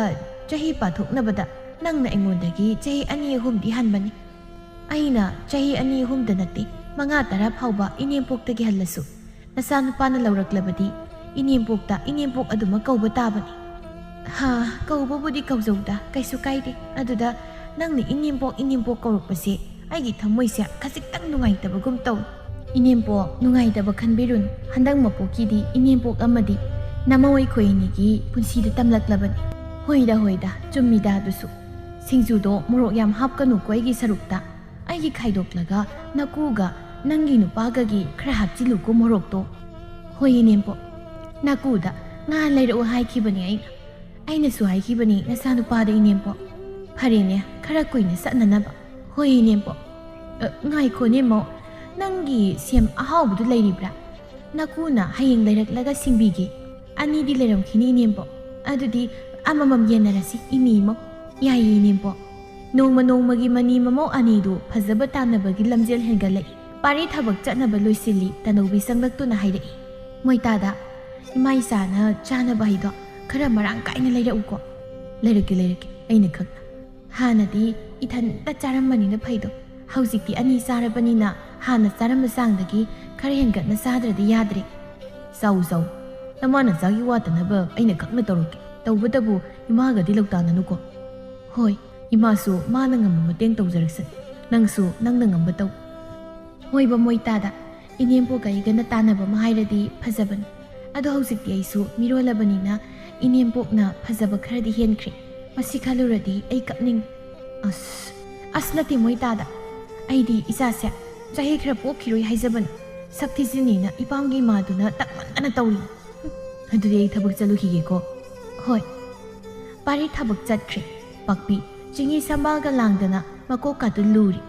ꯆꯍꯤ ꯄꯥꯊꯣꯛꯅꯕꯗ ꯅꯪꯅ ꯑꯩꯉꯣꯟꯗꯒꯤ ꯆꯍꯤ ꯑꯅꯤ ꯑꯍꯨꯝꯗꯤ ꯍꯟꯕꯅꯤ꯫ ꯑꯩꯅ ꯆꯍꯤ ꯑꯅꯤ ꯑꯍꯨꯝꯗ ꯅꯠꯇꯦ, ꯃꯉꯥ ꯇꯔꯥ ꯐꯥꯎꯕ ꯏꯅꯦꯝꯄꯣꯛꯇꯒꯤ ꯍꯜꯂꯁꯨ, ꯅꯆꯥꯅꯨꯄꯥꯅ ꯂꯧꯔꯛꯂꯕꯗꯤ ꯏꯅꯦꯝꯄꯣꯛꯇ ꯏꯅꯦꯝꯄꯣꯛ ꯑꯗꯨꯃꯛ ꯀꯧꯕ ꯇꯥꯕꯅꯤ꯫ ꯍꯥ, ꯀꯧꯕꯕꯨꯗꯤ ꯀꯧꯖꯧꯗ, ꯀꯩꯁꯨ ꯀꯥꯏꯗꯦ꯫ ꯑꯗꯨꯗ ꯅꯪꯅ ꯏꯅꯦꯝꯄꯣꯛ, ꯏꯅꯦꯝꯄꯣꯛ ꯀꯧꯔꯛꯄꯁꯦ ꯑꯩꯒꯤ ꯊꯃꯣꯏꯁꯦ ꯈꯖꯤꯛꯇꯪ ꯅꯨꯡꯉꯥꯏꯇꯕꯒꯨꯝ ꯇꯧꯏ꯫ ꯏꯅꯦꯝꯄꯣꯛ, ꯅꯨꯡꯉꯥꯏꯇꯕ ꯈꯟꯕꯤꯔꯨꯅꯨ꯫ ꯍꯟꯗꯛ ꯃꯄꯣꯛꯀꯤꯗꯤ ꯏꯅꯦꯝꯄꯣꯛ ꯑꯃꯗꯤ ꯅꯃꯧ ꯑꯩꯈꯣꯏ ꯑꯅꯤꯒꯤ ꯄꯨꯟꯁꯤꯗ ꯇꯝꯂꯛꯂꯕꯅꯤ꯫ ꯍꯣꯏꯗ, ꯍꯣꯏꯗ, ꯆꯨꯝꯃꯤꯗ ꯑꯗꯨꯁꯨ꯫ ꯁꯤꯡꯖꯨꯗꯣ ꯃꯣꯔꯣꯛ ꯌꯥꯝ ꯍꯥꯞꯀꯅꯨꯀꯣ ꯑꯩꯒꯤ ꯁꯔꯨꯛꯇ꯫ ꯑꯩꯒꯤ ꯈꯥꯏꯗꯣꯛꯂꯒ ꯅꯀꯨꯒ ꯅꯪꯒꯤ ꯅꯨꯄꯥꯒꯒꯤ ꯈꯔ ꯍꯥꯞꯆꯤꯜꯂꯨꯀꯣ ꯃꯣꯔꯣꯛꯇꯣ꯫ ꯍꯣꯏ ꯏꯅꯦꯝꯄꯣꯛ꯫ ꯅꯀꯨꯗ ꯉꯥ ꯂꯩꯔꯛꯎ ꯍꯥꯏꯈꯤꯕꯅꯦ ꯑꯩꯅ꯫ ꯑꯩꯅꯁꯨ ꯍꯥꯏꯈꯤꯕꯅꯤ ꯅꯆꯥꯅꯨꯄꯥꯗ, ꯏꯅꯦꯝꯄꯣꯛ꯫ ꯐꯔꯦꯅꯦ, ꯈꯔ ꯀꯨꯏꯅ ꯆꯠꯅꯅꯕ꯫ ꯍꯣꯏ ꯏꯅꯦꯝꯄꯣꯛ꯫ ꯑ, ꯉꯥꯏꯈꯣꯅꯦ ꯃꯧ, ꯅꯪꯒꯤ ꯁꯦꯝ ꯑꯍꯥꯎꯕꯗꯨ ꯂꯩꯔꯤꯕ꯭ꯔꯥ? ꯅꯀꯨꯅ ꯍꯌꯦꯡ ꯂꯩꯔꯛꯂꯒ ꯁꯤꯡꯕꯤꯒꯦ꯫ ꯑꯅꯤꯗꯤ ꯂꯩꯔꯝꯈꯤꯅꯤ ꯏꯅꯦꯝꯄꯣꯛ꯫ ꯑꯗꯨꯗꯤ ꯑꯃꯃꯝ ꯌꯦꯟꯅꯔꯁꯤ ꯏꯅꯦ ꯏꯃꯧ꯫ ꯌꯥꯏꯌꯦ ꯏꯅꯦꯝꯄꯣꯛ꯫ ꯅꯣꯡꯃ ꯅꯣꯡꯃꯒꯤ ꯃꯅꯤ ꯃꯃꯧ ꯑꯅꯤꯗꯨ ꯐꯖꯕ ꯇꯥꯟꯅꯕꯒꯤ ꯂꯝꯖꯦꯜ ꯍꯦꯟꯒꯠꯂꯛꯏ꯫ ꯄꯥꯔꯤ ꯊꯕꯛ ꯆꯠꯅꯕ ꯂꯣꯏꯁꯤꯜꯂꯤ, ꯇꯅꯧꯕꯤ ꯆꯪꯂꯛꯇꯨꯅ ꯍꯥꯏꯔꯛꯏ꯫ ꯃꯣꯏꯇꯥꯗ, ꯏꯃꯥ ꯏꯆꯥꯅ ꯆꯥꯅꯕ ꯍꯩꯗꯣ ꯈꯔ ꯃꯔꯥꯡ ꯀꯥꯏꯅ ꯂꯩꯔꯛꯎꯀꯣ꯫ ꯂꯩꯔꯛꯀꯦ, ꯂꯩꯔꯛꯀꯦ, ꯑꯩꯅ ꯈꯛꯅ꯫ ꯍꯥꯟꯅꯗꯤ ꯏꯊꯟꯇ ꯆꯥꯔꯝꯕꯅꯤꯅ ꯐꯩꯗꯣ, ꯍꯧꯖꯤꯛꯇꯤ ꯑꯅꯤ ꯆꯥꯔꯕꯅꯤꯅ ꯍꯥꯟꯅ ꯆꯥꯔꯝꯕ ꯆꯥꯡꯗꯒꯤ ꯈꯔ ꯍꯦꯟꯒꯠꯅ ꯆꯥꯗ꯭ꯔꯗꯤ ꯌꯥꯗ꯭ꯔꯦ꯫ ꯆꯥꯎ, ꯆꯥꯎ꯫ ꯅꯃꯥ ꯅꯆꯥꯒꯤ ꯋꯥꯠꯇꯅꯕ ꯑꯩꯅ ꯈꯛꯅ ꯇꯧꯔꯛꯀꯦ꯫ ꯇꯧꯕꯇꯕꯨ ꯏꯃꯥꯒꯗꯤ ꯂꯧꯇꯥꯟꯅꯅꯨꯀꯣ꯫ ꯍꯣꯏ, ꯏꯃꯥꯁꯨ ꯃꯥꯅ ꯉꯝꯕ ꯃꯇꯦꯡ ꯇꯧꯖꯔꯛꯁꯅꯤ꯫ ꯅꯪꯁꯨ ꯅꯪꯅ ꯉꯝꯕ ꯇꯧ꯫ ꯍꯣꯏꯕ ꯃꯣꯏꯇꯥꯗ, ꯏꯅꯦꯝꯄꯣꯛꯀ ꯑꯩꯒꯅ ꯇꯥꯟꯅꯕ ꯑꯃ ꯍꯥꯏꯔꯗꯤ ꯐꯖꯕꯅꯤ꯫ ꯑꯗꯣ ꯍꯧꯖꯤꯛꯇꯤ ꯑꯩꯁꯨ ꯃꯤꯔꯣꯜꯂꯕꯅꯤꯅ ꯏꯅꯦꯝꯄꯣꯛꯅ ꯐꯖꯕ ꯈꯔꯗꯤ ꯍꯦꯟꯈ꯭ꯔꯦ꯫ ꯃꯁꯤ ꯈꯜꯂꯨꯔꯗꯤ ꯑꯩ ꯀꯞꯅꯤꯡ꯫ ꯑꯁ, ꯑꯁ ꯅꯠꯇꯦ ꯃꯣꯏꯇꯥꯗ꯫ ꯑꯩꯗꯤ ꯏꯆꯥꯁꯦ ꯆꯍꯤ ꯈꯔ ꯄꯣꯛꯈꯤꯔꯣꯏ ꯍꯥꯏꯖꯕꯅꯤ꯫ ꯁꯛ ꯊꯤꯖꯤꯟꯅꯤꯅ ꯏꯄꯥꯝꯒꯤ ꯏꯃꯥꯗꯨꯅ ꯇꯛꯃꯟꯗꯅ ꯇꯧꯔꯤ꯫ ꯑꯗꯨꯗꯤ ꯑꯩ ꯊꯕꯛ ꯆꯠꯂꯨꯈꯤꯒꯦꯀꯣ꯫ ꯍꯣꯏ꯫ ꯄꯥꯔꯤ ꯊꯕꯛ ꯆꯠꯈ꯭ꯔꯦ꯫ ꯄꯥꯛꯄꯤ ꯆꯤꯡꯍꯤ ꯁꯝꯕꯥꯜꯒ ꯂꯥꯡꯗꯅ ꯃꯀꯣꯛꯀꯥꯗꯨ ꯂꯨꯔꯤ꯫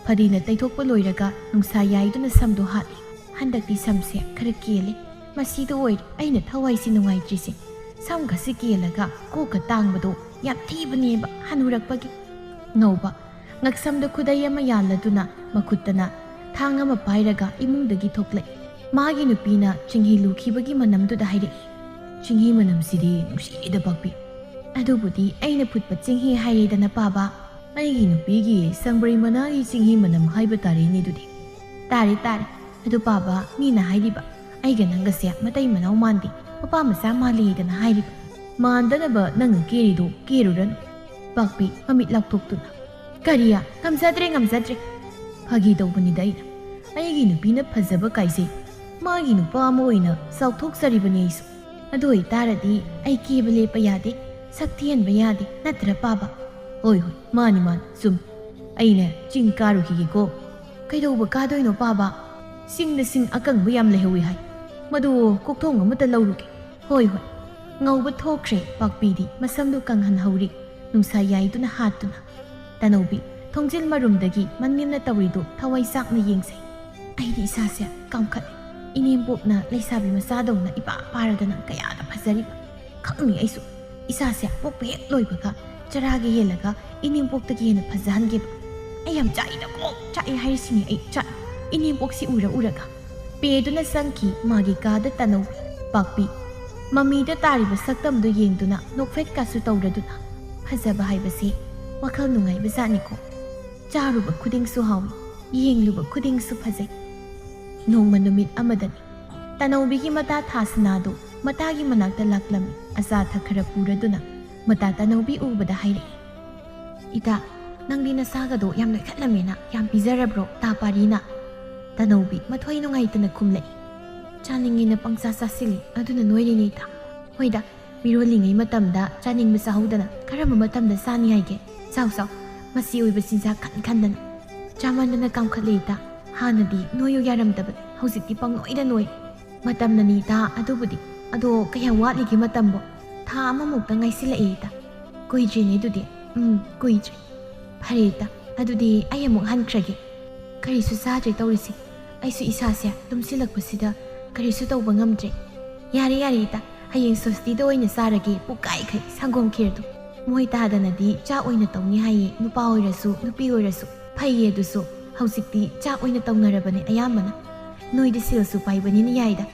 ꯐꯗꯤꯅ ꯇꯩꯊꯣꯛꯄ ꯂꯣꯏꯔꯒ ꯅꯨꯡꯁꯥ ꯌꯥꯏꯗꯨꯅ ꯁꯝꯗꯣ ꯍꯥꯠꯂꯤ꯫ ꯍꯟꯗꯛꯇꯤ ꯁꯝꯁꯦ ꯈꯔ ꯀꯦꯜꯂꯦ꯫ ꯃꯁꯤꯗ ꯑꯣꯏꯔꯦ ꯑꯩꯅ ꯊꯋꯥꯏꯁꯤ ꯅꯨꯡꯉꯥꯏꯇ꯭ꯔꯤꯁꯦ꯫ ꯁꯝꯒꯁꯤ ꯀꯦꯜꯂꯒ ꯀꯣꯛꯀ ꯇꯥꯡꯕꯗꯣ ꯌꯥꯝ ꯊꯤꯕꯅꯦꯕ ꯍꯅꯨꯔꯛꯄꯒꯤ꯫ ꯉꯧꯕ ꯉꯛꯁꯝꯗ ꯈꯨꯗꯩ ꯑꯃ ꯌꯥꯜꯂꯗꯨꯅ ꯃꯈꯨꯠꯇꯅ ꯊꯥꯡ ꯑꯃ ꯄꯥꯏꯔꯒ ꯏꯃꯨꯡꯗꯒꯤ ꯊꯣꯛꯂꯛꯏ꯫ ꯃꯥꯒꯤ ꯅꯨꯄꯤꯅ ꯆꯤꯡꯍꯤ ꯂꯨꯈꯤꯕꯒꯤ ꯃꯅꯝꯗꯨꯗ ꯍꯥꯏꯔꯛꯏ, "ꯆꯤꯡꯍꯤ ꯃꯅꯝꯁꯤꯗꯤ ꯅꯨꯡꯁꯤꯗ ꯄꯥꯛꯄꯤ꯫ ꯑꯗꯨꯕꯨꯗꯤ ꯑꯩꯅ ꯐꯨꯠꯄ ꯆꯤꯡꯍꯤ ꯍꯥꯏꯔꯦꯗꯅ ꯄꯥꯕ꯫ ꯑꯩꯒꯤ ꯅꯨꯄꯤꯒꯤ ꯁꯪꯕ꯭ꯔꯩ ꯃꯅꯥꯒꯤ ꯆꯤꯡꯍꯤ ꯃꯅꯝ ꯍꯥꯏꯕ ꯇꯥꯔꯦꯅꯦ ꯑꯗꯨꯗꯤ꯫ ꯇꯥꯔꯦ, ꯇꯥꯔꯦ꯫ ꯑꯗꯨ ꯄꯥꯕ, ꯃꯤꯅ ꯍꯥꯏꯔꯤꯕ ꯑꯩꯒ ꯅꯪꯒꯁꯦ ꯃꯇꯩ ꯃꯅꯥꯎ ꯃꯥꯟꯗꯦ, ꯃꯄꯥ ꯃꯆꯥ ꯃꯥꯜꯂꯤꯗꯅ ꯍꯥꯏꯔꯤꯕ꯫ ꯃꯥꯟꯗꯅꯕ ꯅꯪꯅ ꯀꯦꯔꯤꯗꯣ ꯀꯦꯔꯨꯔꯅꯨ꯫" ꯄꯥꯛꯄꯤ ꯃꯃꯤꯠ ꯂꯥꯎꯊꯣꯛꯇꯨꯅ, "ꯀꯔꯤꯌꯥ? ꯉꯝꯖꯗ꯭ꯔꯦ, ꯉꯝꯖꯗ꯭ꯔꯦ꯫ ꯐꯥꯒꯤ ꯇꯧꯕꯅꯤꯗ ꯑꯩꯅ꯫ ꯑꯩꯒꯤ ꯅꯨꯄꯤꯅ ꯐꯖꯕ ꯀꯥꯏꯖꯩ꯫ ꯃꯥꯒꯤ ꯅꯨꯄꯥ ꯑꯃ ꯑꯣꯏꯅ ꯆꯥꯎꯊꯣꯛꯆꯔꯤꯕꯅꯤ ꯑꯩꯁꯨ꯫ ꯑꯗꯨ ꯑꯣꯏꯇꯥꯔꯗꯤ ꯑꯩ ꯀꯦꯕ ꯂꯦꯞꯄ ꯌꯥꯗꯦ, ꯁꯛ ꯊꯤꯍꯟꯕ ꯌꯥꯗꯦ, ꯅꯠꯇ꯭ꯔ ꯄꯥꯕ?" "ꯍꯣꯏ, ꯍꯣꯏ, ꯃꯥꯅꯤ, ꯃꯥꯅꯤ, ꯆꯨꯝ꯫ ꯑꯩꯅ ꯆꯤꯡ ꯀꯥꯔꯨꯈꯤꯒꯦꯀꯣ꯫" "ꯀꯩꯗꯧꯕ ꯀꯥꯗꯣꯏꯅꯣ ꯄꯥꯕ?" "ꯁꯤꯡꯅ ꯁꯤꯡ ꯑꯀꯪꯕ ꯌꯥꯝ ꯂꯩꯍꯧꯋꯤ ꯍꯥꯏ꯫ ꯃꯗꯨ ꯀꯣꯛꯊꯣꯡ ꯑꯃꯇ ꯂꯧꯔꯨꯒꯦ꯫" "ꯍꯣꯏ, ꯍꯣꯏ꯫" ꯉꯧꯕ ꯊꯣꯛꯈ꯭ꯔꯦ ꯄꯥꯛꯄꯤꯗꯤ ꯃꯁꯝꯗꯨ ꯀꯪꯍꯟꯍꯧꯔꯤ꯫ ꯅꯨꯡꯁꯥ ꯌꯥꯏꯗꯨꯅ ꯍꯥꯠꯇꯨꯅ꯫ ꯇꯅꯧꯕꯤ, ꯊꯣꯡꯖꯤꯜ ꯃꯔꯨꯝꯗꯒꯤ ꯃꯅꯦꯝꯅ ꯇꯧꯔꯤꯗꯨ ꯊꯋꯥꯏ ꯆꯥꯛꯅ ꯌꯦꯡꯁꯩ꯫ ꯑꯩꯗꯤ ꯏꯁꯥꯁꯦ ꯀꯥꯝꯈꯠꯂꯦ꯫ ꯏꯅꯦꯝꯄꯣꯛꯅ ꯂꯩꯁꯥꯕꯤ ꯃꯆꯥꯗꯧꯅ ꯏꯄꯥ ꯄꯥꯔꯗꯅ ꯀꯌꯥꯗ ꯐꯖꯔꯤꯕ꯫ ꯈꯪꯅꯤ ꯑꯩꯁꯨ꯫ ꯏꯁꯥꯁꯦ ꯄꯣꯛꯄ ꯍꯦꯛ ꯂꯣꯏꯕꯒ ꯆꯔꯥꯒ ꯍꯦꯜꯂꯒ ꯏꯅꯦꯝꯄꯣꯛꯇꯒꯤ ꯍꯦꯟꯅ ꯐꯖꯍꯟꯒꯦꯕ꯫ ꯑꯩ ꯌꯥꯝ ꯆꯥꯛꯏꯗꯀꯣ, ꯆꯥꯛꯏ ꯍꯥꯏꯔꯤꯁꯤꯅꯤ ꯑꯩ, ꯆꯥꯛꯏ꯫ ꯏꯅꯦꯝꯄꯣꯛꯁꯤ ꯎꯔ ꯎꯔꯒ꯫ ꯄꯦꯗꯨꯅ ꯆꯪꯈꯤ ꯃꯥꯒꯤ ꯀꯥꯗ ꯇꯅꯧꯕꯤ꯫ ꯄꯥꯛꯄꯤ꯫ ꯃꯃꯤꯗ ꯇꯥꯔꯤꯕ ꯁꯛꯇꯝꯗꯨ ꯌꯦꯡꯗꯨꯅ ꯅꯣꯛꯐꯦꯠꯀꯁꯨ ꯇꯧꯔꯗꯨꯅ꯫ ꯐꯖꯕ ꯍꯥꯏꯕꯁꯤ ꯋꯥꯈꯜ ꯅꯨꯡꯉꯥꯏꯕ ꯖꯥꯠꯅꯤꯀꯣ꯫ ꯆꯥꯔꯨꯕ ꯈꯨꯗꯤꯡꯁꯨ ꯍꯥꯎꯏ, ꯌꯦꯡꯂꯨꯕ ꯈꯨꯗꯤꯡꯁꯨ ꯐꯖꯩ꯫ ꯅꯣꯡꯃ ꯅꯨꯃꯤꯠ ꯑꯃꯗꯅꯤ꯫ ꯇꯅꯧꯕꯤꯒꯤ ꯃꯇꯥ ꯊꯥ ꯁꯅꯥꯗꯨ ꯃꯇꯥꯒꯤ ꯃꯅꯥꯛꯇ ꯂꯥꯛꯂꯝꯃꯤ꯫ ꯑꯆꯥ ꯑꯊꯛ ꯈꯔ ꯄꯨꯔꯗꯨꯅ ꯃꯇꯥ ꯇꯅꯧꯕꯤ ꯎꯕꯗ ꯍꯥꯏꯔꯛꯏ, "ꯏꯇꯥ, ꯅꯪꯗꯤ ꯅꯁꯥꯒꯗꯣ ꯌꯥꯝ ꯅꯣꯏꯈꯠꯂꯝꯃꯦꯅ ꯌꯥꯝ ꯄꯤꯖꯔꯕ꯭ꯔꯣ ꯇꯥ ꯄꯥꯔꯤꯅ?" ꯇꯅꯧꯕꯤ ꯃꯊ꯭ꯋꯥꯏ ꯅꯨꯡꯉꯥꯏꯇꯅ ꯈꯨꯝꯂꯛꯏ, "ꯆꯥꯅꯤꯡꯉꯦꯅ ꯄꯪꯆꯥ ꯆꯥꯁꯤꯜꯂꯤ, ꯑꯗꯨꯅ ꯅꯣꯏꯔꯤꯅꯦ ꯏꯇꯥ꯫ ꯍꯣꯏꯗ, ꯃꯤꯔꯣꯜꯂꯤꯉꯩ ꯃꯇꯝꯗ ꯆꯥꯅꯤꯡꯕ ꯆꯥꯍꯧꯗꯅ ꯀꯔꯝꯕ ꯃꯇꯝꯗ ꯆꯥꯅꯤ ꯍꯥꯏꯒꯦ? ꯆꯥꯎ ꯆꯥꯎ, ꯃꯆꯤ ꯑꯣꯏꯕ ꯆꯤꯟꯖꯥꯛ ꯈꯟ ꯈꯟꯗꯅ꯫ ꯆꯥꯃꯟꯗꯅ ꯀꯥꯝꯈꯠꯂꯦ ꯏꯇꯥ꯫ ꯍꯥꯟꯅꯗꯤ ꯅꯣꯏꯌꯨ ꯌꯥꯔꯝꯗꯕꯅꯤ, ꯍꯧꯖꯤꯛꯇꯤ ꯄꯪꯅꯣꯏꯗ ꯅꯣꯏ꯫ ꯃꯇꯝꯅꯅꯤ ꯏꯇꯥ, ꯑꯗꯨꯕꯨꯗꯤ꯫ ꯑꯗꯣ ꯀꯌꯥꯝ ꯋꯥꯠꯂꯤꯒꯦ ꯃꯇꯝꯕꯣ?" "ꯊꯥ ꯑꯃꯃꯨꯛꯇ ꯉꯥꯏꯁꯤꯜꯂꯛꯑꯦ ꯏꯇꯥ꯫" "ꯀꯨꯏꯗ꯭ꯔꯤꯅꯦ ꯑꯗꯨꯗꯤ꯫" "ꯎꯝ, ꯀꯨꯏꯗ꯭ꯔꯦ꯫" "ꯐꯔꯦ ꯏꯇꯥ, ꯑꯗꯨꯗꯤ ꯑꯩ ꯑꯃꯨꯛ ꯍꯟꯈ꯭ꯔꯒꯦ꯫ ꯀꯔꯤꯁꯨ ꯆꯥꯗ꯭ꯔꯦ ꯇꯧꯔꯤꯁꯦ꯫ ꯑꯩꯁꯨ ꯏꯁꯥꯁꯦ ꯂꯨꯝꯁꯤꯜꯂꯛꯄꯁꯤꯗ ꯀꯔꯤꯁꯨ ꯇꯧꯕ ꯉꯝꯗ꯭ꯔꯦ꯫ ꯌꯥꯔꯦ, ꯌꯥꯔꯦ ꯏꯇꯥ, ꯍꯌꯦꯡ ꯁꯣꯁꯇꯤꯗ ꯑꯣꯏꯅ ꯆꯥꯔꯒꯦ, ꯄꯨꯛꯀꯥꯏꯈꯩ ꯁꯪꯒꯣꯝ ꯈꯦꯔꯗꯣ꯫ ꯃꯣꯏ ꯇꯥꯗꯅꯗꯤ ꯆꯥꯛ ꯑꯣꯏꯅ ꯇꯧꯅꯤ ꯍꯥꯏꯌꯦ, ꯅꯨꯄꯥ ꯑꯣꯏꯔꯁꯨ, ꯅꯨꯄꯤ ꯑꯣꯏꯔꯁꯨ꯫ ꯐꯩꯌꯦ ꯑꯗꯨꯁꯨ꯫ ꯍꯧꯖꯤꯛꯇꯤ ꯆꯥꯛ ꯑꯣꯏꯅ ꯇꯧꯅꯔꯕꯅꯦ ꯑꯌꯥꯝꯕꯅ꯫ ꯅꯣꯏꯗꯤ ꯁꯦꯜꯁꯨ ꯄꯥꯏꯕꯅꯤꯅ ꯌꯥꯏꯗ꯫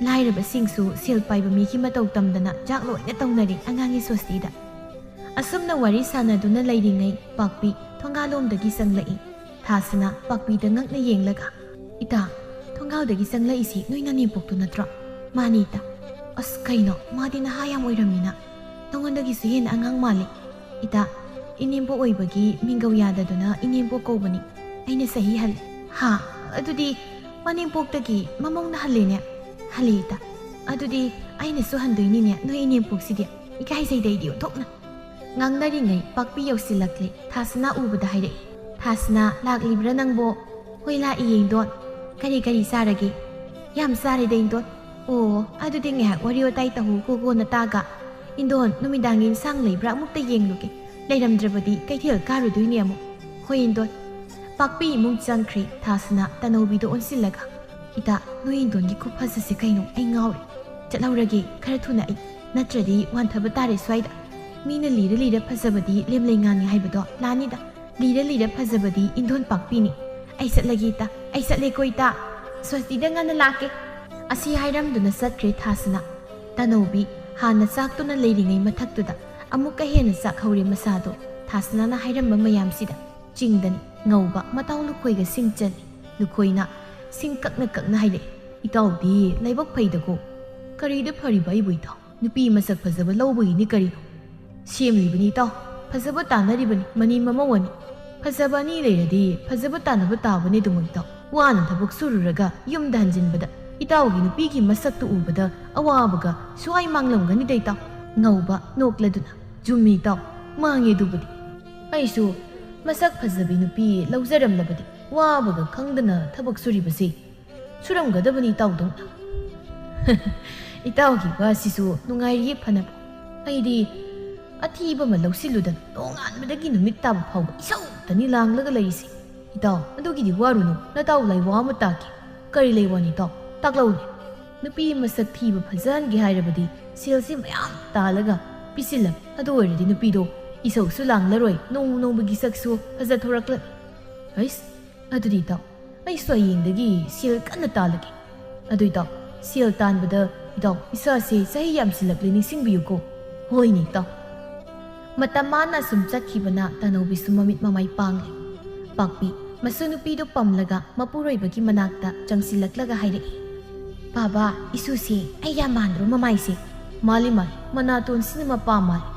ꯂꯥꯏꯔꯕꯁꯤꯡꯁꯨ ꯁꯦꯜ ꯄꯥꯏꯕ ꯃꯤꯒꯤ ꯃꯇꯧ ꯇꯝꯗꯅ ꯆꯥꯛ ꯂꯣꯏꯅ ꯇꯧꯅꯔꯦ ꯑꯉꯥꯡꯒꯤ ꯁꯣꯁꯇꯤꯗ꯫ ꯑꯁꯨꯝꯅ ꯋꯥꯔꯤ ꯁꯥꯟꯅꯗꯨꯅ ꯂꯩꯔꯤꯉꯩ ꯄꯥꯛꯄꯤ ꯊꯣꯡꯒꯥꯜꯂꯣꯝꯗꯒꯤ ꯆꯪꯂꯛꯏ꯫ ꯊꯥꯁꯅꯥ ꯄꯥꯛꯄꯤꯗ ꯉꯛꯅ ꯌꯦꯡꯂꯒ, "ꯏꯇꯥ, ꯊꯣꯡꯒꯥꯜꯗꯒꯤ ꯆꯪꯂꯛꯏꯁꯤ ꯅꯣꯏ ꯅꯅꯦꯝꯄꯣꯛꯇꯨ ꯅꯠꯇ꯭ꯔꯣ?" "ꯃꯥꯅꯤ ꯏꯇꯥ꯫" "ꯑꯁ ꯀꯩꯅꯣ, ꯃꯥꯗꯤ ꯅꯍꯥ ꯌꯥꯝ ꯑꯣꯏꯔꯝꯃꯤꯅ꯫ ꯅꯉꯣꯟꯗꯒꯤꯁꯨ ꯍꯦꯟꯅ ꯑꯉꯥꯡ ꯃꯥꯜꯂꯤ꯫" "ꯏꯇꯥ, ꯏꯅꯦꯝꯄꯣꯛ ꯑꯣꯏꯕꯒꯤ ꯃꯤꯡꯒꯧ ꯌꯥꯗꯗꯨꯅ ꯏꯅꯦꯝꯄꯣꯛ ꯀꯧꯕꯅꯤ꯫ ꯑꯩꯅ ꯆꯍꯤ ꯍꯜꯂꯦ꯫" "ꯍꯥ? ꯑꯗꯨꯗꯤ ꯃꯅꯦꯝꯄꯣꯛꯇꯒꯤ ꯃꯃꯧꯅ ꯍꯜꯂꯦꯅꯦ?" "ꯍꯜꯂꯦ ꯏꯇꯥ꯫" "ꯑꯗꯨꯗꯤ ꯑꯩꯅꯁꯨ ꯍꯟꯗꯣꯏꯅꯤꯅꯦ ꯅꯣꯏ ꯏꯅꯦꯝꯄꯣꯛꯁꯤꯗꯤ꯫ ꯏꯀꯥꯏꯖꯩꯗ ꯑꯩꯗꯤ ꯑꯣꯟꯊꯣꯛꯅ꯫" ꯉꯥꯡꯅꯔꯤꯉꯩ ꯄꯥꯛꯄꯤ ꯌꯧꯁꯤꯜꯂꯛꯂꯦ꯫ ꯊꯥꯁꯅꯥ ꯎꯕꯗ ꯍꯥꯏꯔꯛꯏ, "ꯊꯥꯁꯅꯥ, ꯂꯥꯛꯂꯤꯕ꯭ꯔꯥ ꯅꯪꯕꯣ?" "ꯍꯣꯏ ꯂꯥꯛꯏꯌꯦ ꯏꯟꯗꯣꯟ꯫" "ꯀꯔꯤ ꯀꯔꯤ ꯆꯥꯔꯒꯦ?" "ꯌꯥꯝ ꯆꯥꯔꯦꯗ ꯏꯟꯗꯣꯟ꯫" "ꯑꯣ, ꯑꯗꯨꯗꯤ ꯉꯥꯏꯍꯥꯛ ꯋꯥꯔꯤ ꯋꯥꯇꯥꯏ ꯇꯧꯍꯧꯀꯣ ꯀꯣꯟꯅ ꯇꯥꯒ꯫ ꯏꯟꯗꯣꯟ, ꯅꯨꯃꯤꯗꯥꯡꯒꯤ ꯏꯟꯁꯥꯡ ꯂꯩꯕ꯭ꯔꯥ ꯑꯃꯨꯛꯇ ꯌꯦꯡꯂꯨꯒꯦ꯫ ꯂꯩꯔꯝꯗ꯭ꯔꯕꯗꯤ ꯀꯩꯊꯦꯜ ꯀꯥꯔꯨꯗꯣꯏꯅꯦ ꯑꯃꯨꯛ꯫" "ꯍꯣꯏ ꯏꯟꯗꯣꯟ꯫" ꯄꯥꯛꯄꯤ ꯏꯃꯨꯡ ꯆꯪꯈ꯭ꯔꯦ꯫ ꯊꯥꯁꯅꯥ ꯇꯅꯧꯕꯤꯗ ꯑꯣꯟꯁꯤꯜꯂꯒ, "ꯏꯇꯥ, ꯅꯣꯏ ꯏꯟꯗꯣꯟꯒꯤ ꯈꯨꯐꯖꯁꯦ ꯀꯩꯅꯣ, ꯑꯩ ꯉꯥꯎꯔꯦ꯫ ꯆꯠꯍꯧꯔꯒꯦ, ꯈꯔ ꯊꯨꯅ ꯑꯩ, ꯅꯠꯇ꯭ꯔꯗꯤ ꯋꯥꯟꯊꯕ ꯇꯥꯔꯦ ꯁ꯭ꯋꯥꯏꯗ꯫ ꯃꯤꯅ ꯂꯤꯔ ꯂꯤꯔ ꯐꯖꯕꯗꯤ ꯂꯦꯝꯂꯩ ꯉꯥꯅꯤ ꯍꯥꯏꯕꯗꯣ ꯂꯥꯅꯤꯗ꯫ ꯂꯤꯔ ꯂꯤꯔ ꯐꯖꯕꯗꯤ ꯏꯟꯗꯣꯟ ꯄꯥꯛꯄꯤꯅꯤ꯫ ꯑꯩ ꯆꯠꯂꯒꯦ ꯏꯇꯥ, ꯑꯩ ꯆꯠꯂꯦꯀꯣ ꯏꯇꯥ꯫ ꯁ꯭ꯋꯥꯁꯇꯤꯗ ꯉꯟꯅ ꯂꯥꯛꯀꯦ꯫" ꯑꯁꯤ ꯍꯥꯏꯔꯝꯗꯨꯅ ꯆꯠꯈ꯭ꯔꯦ ꯊꯥꯁꯅꯥ꯫ ꯇꯅꯧꯕꯤ ꯍꯥꯟꯅ ꯆꯥꯛꯇꯨꯅ ꯂꯩꯔꯤꯉꯩ ꯃꯊꯛꯇꯨꯗ ꯑꯃꯨꯛꯀ ꯍꯦꯟꯅ ꯆꯥꯛꯍꯧꯔꯦ ꯃꯁꯥꯗꯣ ꯊꯥꯁꯅꯥꯅ ꯍꯥꯏꯔꯝꯕ ꯃꯌꯥꯝꯁꯤꯗ꯫ ꯆꯤꯡꯗꯅꯤ ꯉꯧꯕ ꯃꯇꯥꯎ ꯂꯨꯈꯣꯏꯒ ꯁꯤꯡ ꯆꯜꯂꯤ꯫ ꯂꯨꯈꯣꯏꯅ ꯁꯤꯡ ꯀꯛꯅ ꯀꯛꯅ ꯍꯥꯏꯔꯛꯏ, "ꯏꯇꯥꯎꯗꯤ ꯂꯥꯏꯕꯛ ꯐꯩꯗꯀꯣ꯫ ꯀꯔꯤꯗ ꯐꯔꯤꯕ ꯑꯩꯕꯨ ꯏꯇꯥꯎ? ꯅꯨꯄꯤ ꯃꯁꯛ ꯐꯖꯕ ꯂꯧꯕꯒꯤꯅꯤ ꯀꯔꯤꯅꯣ? ꯁꯦꯝꯂꯤꯕꯅꯤ ꯏꯇꯥꯎ, ꯐꯖꯕ ꯇꯥꯟꯅꯔꯤꯕꯅꯤ ꯃꯅꯤ ꯃꯃꯧ ꯑꯅꯤ꯫ ꯐꯖꯕ ꯑꯅꯤ ꯂꯩꯔꯗꯤ ꯐꯖꯕ ꯇꯥꯟꯅꯕ ꯇꯥꯕꯅꯤ ꯑꯗꯨꯃꯛ ꯏꯇꯥꯎ꯫ ꯋꯥꯅ ꯊꯕꯛ ꯁꯨꯔꯨꯔꯒ ꯌꯨꯝꯗ ꯍꯟꯖꯤꯟꯕꯗ ꯏꯇꯥꯎꯒꯤ ꯅꯨꯄꯤꯒꯤ ꯃꯁꯛꯇꯨ ꯎꯕꯗ ꯑꯋꯥꯕꯒ ꯁ꯭ꯋꯥꯏ ꯃꯥꯡꯂꯝꯒꯅꯤꯗ ꯏꯇꯥꯎ꯫" ꯉꯧꯕ ꯅꯣꯛꯂꯗꯨꯅ, "ꯆꯨꯝꯃꯤ ꯏꯇꯥꯎ, ꯃꯥꯡꯉꯦ ꯑꯗꯨꯕꯨꯗꯤ꯫ ꯑꯩꯁꯨ ꯃꯁꯛ ꯐꯖꯕꯤ ꯅꯨꯄꯤ ꯂꯧꯖꯔꯝꯂꯕꯗꯤ ꯋꯥꯕꯒ ꯈꯪꯗꯅ ꯊꯕꯛ ꯁꯨꯔꯤꯕꯁꯦ ꯁꯨꯔꯝꯒꯗꯕꯅꯤ ꯏꯇꯥꯎꯗꯧꯅ꯫" "ꯏꯇꯥꯎꯒꯤ ꯋꯥꯁꯤꯁꯨ ꯅꯨꯡꯉꯥꯏꯔꯤꯌꯦ ꯐꯅꯕ꯫ ꯑꯩꯗꯤ ꯑꯊꯤꯕ ꯑꯃ ꯂꯧꯁꯤꯜꯂꯨꯗꯅ ꯅꯣꯡꯉꯥꯟꯕꯗꯒꯤ ꯅꯨꯃꯤꯠ ꯇꯥꯕ ꯐꯥꯎꯕ ꯏꯁꯧꯇꯅꯤ ꯂꯥꯡꯂꯒ ꯂꯩꯔꯤꯁꯦ꯫ ꯏꯇꯥꯎ, ꯑꯗꯨꯒꯤꯗꯤ ꯋꯥꯔꯨꯅꯨ, ꯅꯇꯥꯎ ꯂꯥꯏꯋꯥ ꯑꯃ ꯇꯥꯛꯀꯦ꯫" "ꯀꯔꯤ ꯂꯩꯋꯥꯅꯣ ꯏꯇꯥꯎ? ꯇꯥꯛꯂꯛꯎꯅꯦ꯫" "ꯅꯨꯄꯤ ꯃꯁꯛ ꯊꯤꯕ ꯐꯖꯍꯟꯒꯦ ꯍꯥꯏꯔꯕꯗꯤ ꯁꯦꯜꯁꯤ ꯃꯌꯥꯝ ꯇꯥꯜꯂꯒ ꯄꯤꯁꯤꯜꯂꯕ꯫ ꯑꯗꯨ ꯑꯣꯏꯔꯗꯤ ꯅꯨꯄꯤꯗꯣ ꯏꯁꯧꯁꯨ ꯂꯥꯡꯂꯔꯣꯏ, ꯅꯣꯡꯃ ꯅꯣꯡꯃꯒꯤ ꯁꯛꯁꯨ ꯐꯖꯊꯣꯔꯛꯂꯅꯤ꯫" "ꯍꯩꯁ, ꯑꯗꯨꯗꯤ ꯏꯇꯥꯎ, ꯑꯩꯁꯨ ꯍꯌꯦꯡꯗꯒꯤ ꯁꯦꯜ ꯀꯟꯅ ꯇꯥꯜꯂꯒꯦ꯫ ꯑꯗꯨ ꯏꯇꯥꯎ, ꯁꯦꯜ ꯇꯥꯟꯕꯗ ꯏꯇꯥꯎ, ꯏꯁꯥꯁꯦ ꯆꯍꯤ ꯌꯥꯝꯁꯤꯜꯂꯛꯂꯦ ꯅꯤꯡꯁꯤꯡꯕꯤꯌꯨꯀꯣ꯫ ꯍꯣꯏꯅꯦ ꯏꯇꯥꯎ꯫ ꯃꯇꯝ ꯃꯥꯅ ꯁꯨꯝ ꯆꯠꯈꯤꯕꯅ ꯇꯥꯅꯧꯕꯤꯁꯨ ꯃꯃꯤꯠ ꯃꯃꯥꯏ ꯄꯥꯡꯂꯦ꯫ ꯄꯥꯛꯄꯤ ꯃꯁꯨ ꯅꯨꯄꯤꯗꯨ ꯄꯝꯂꯒ ꯃꯄꯨꯔꯣꯏꯕꯒꯤ ꯃꯅꯥꯛꯇ ꯆꯪꯁꯤꯜꯂꯛꯂꯒ ꯍꯥꯏꯔꯛꯏ, "ꯕꯥꯕꯥ, ꯏꯁꯨꯁꯤ ꯑꯩ ꯌꯥꯝ ꯃꯥꯟꯗ꯭ꯔꯣ ꯃꯃꯥꯏꯁꯦ?" "ꯃꯥꯜꯂꯤ ꯃꯥꯜꯂꯤ, ꯃꯅꯥꯇꯣꯟꯁꯤꯅ ꯃꯄꯥ ꯃꯥꯜꯂꯤ,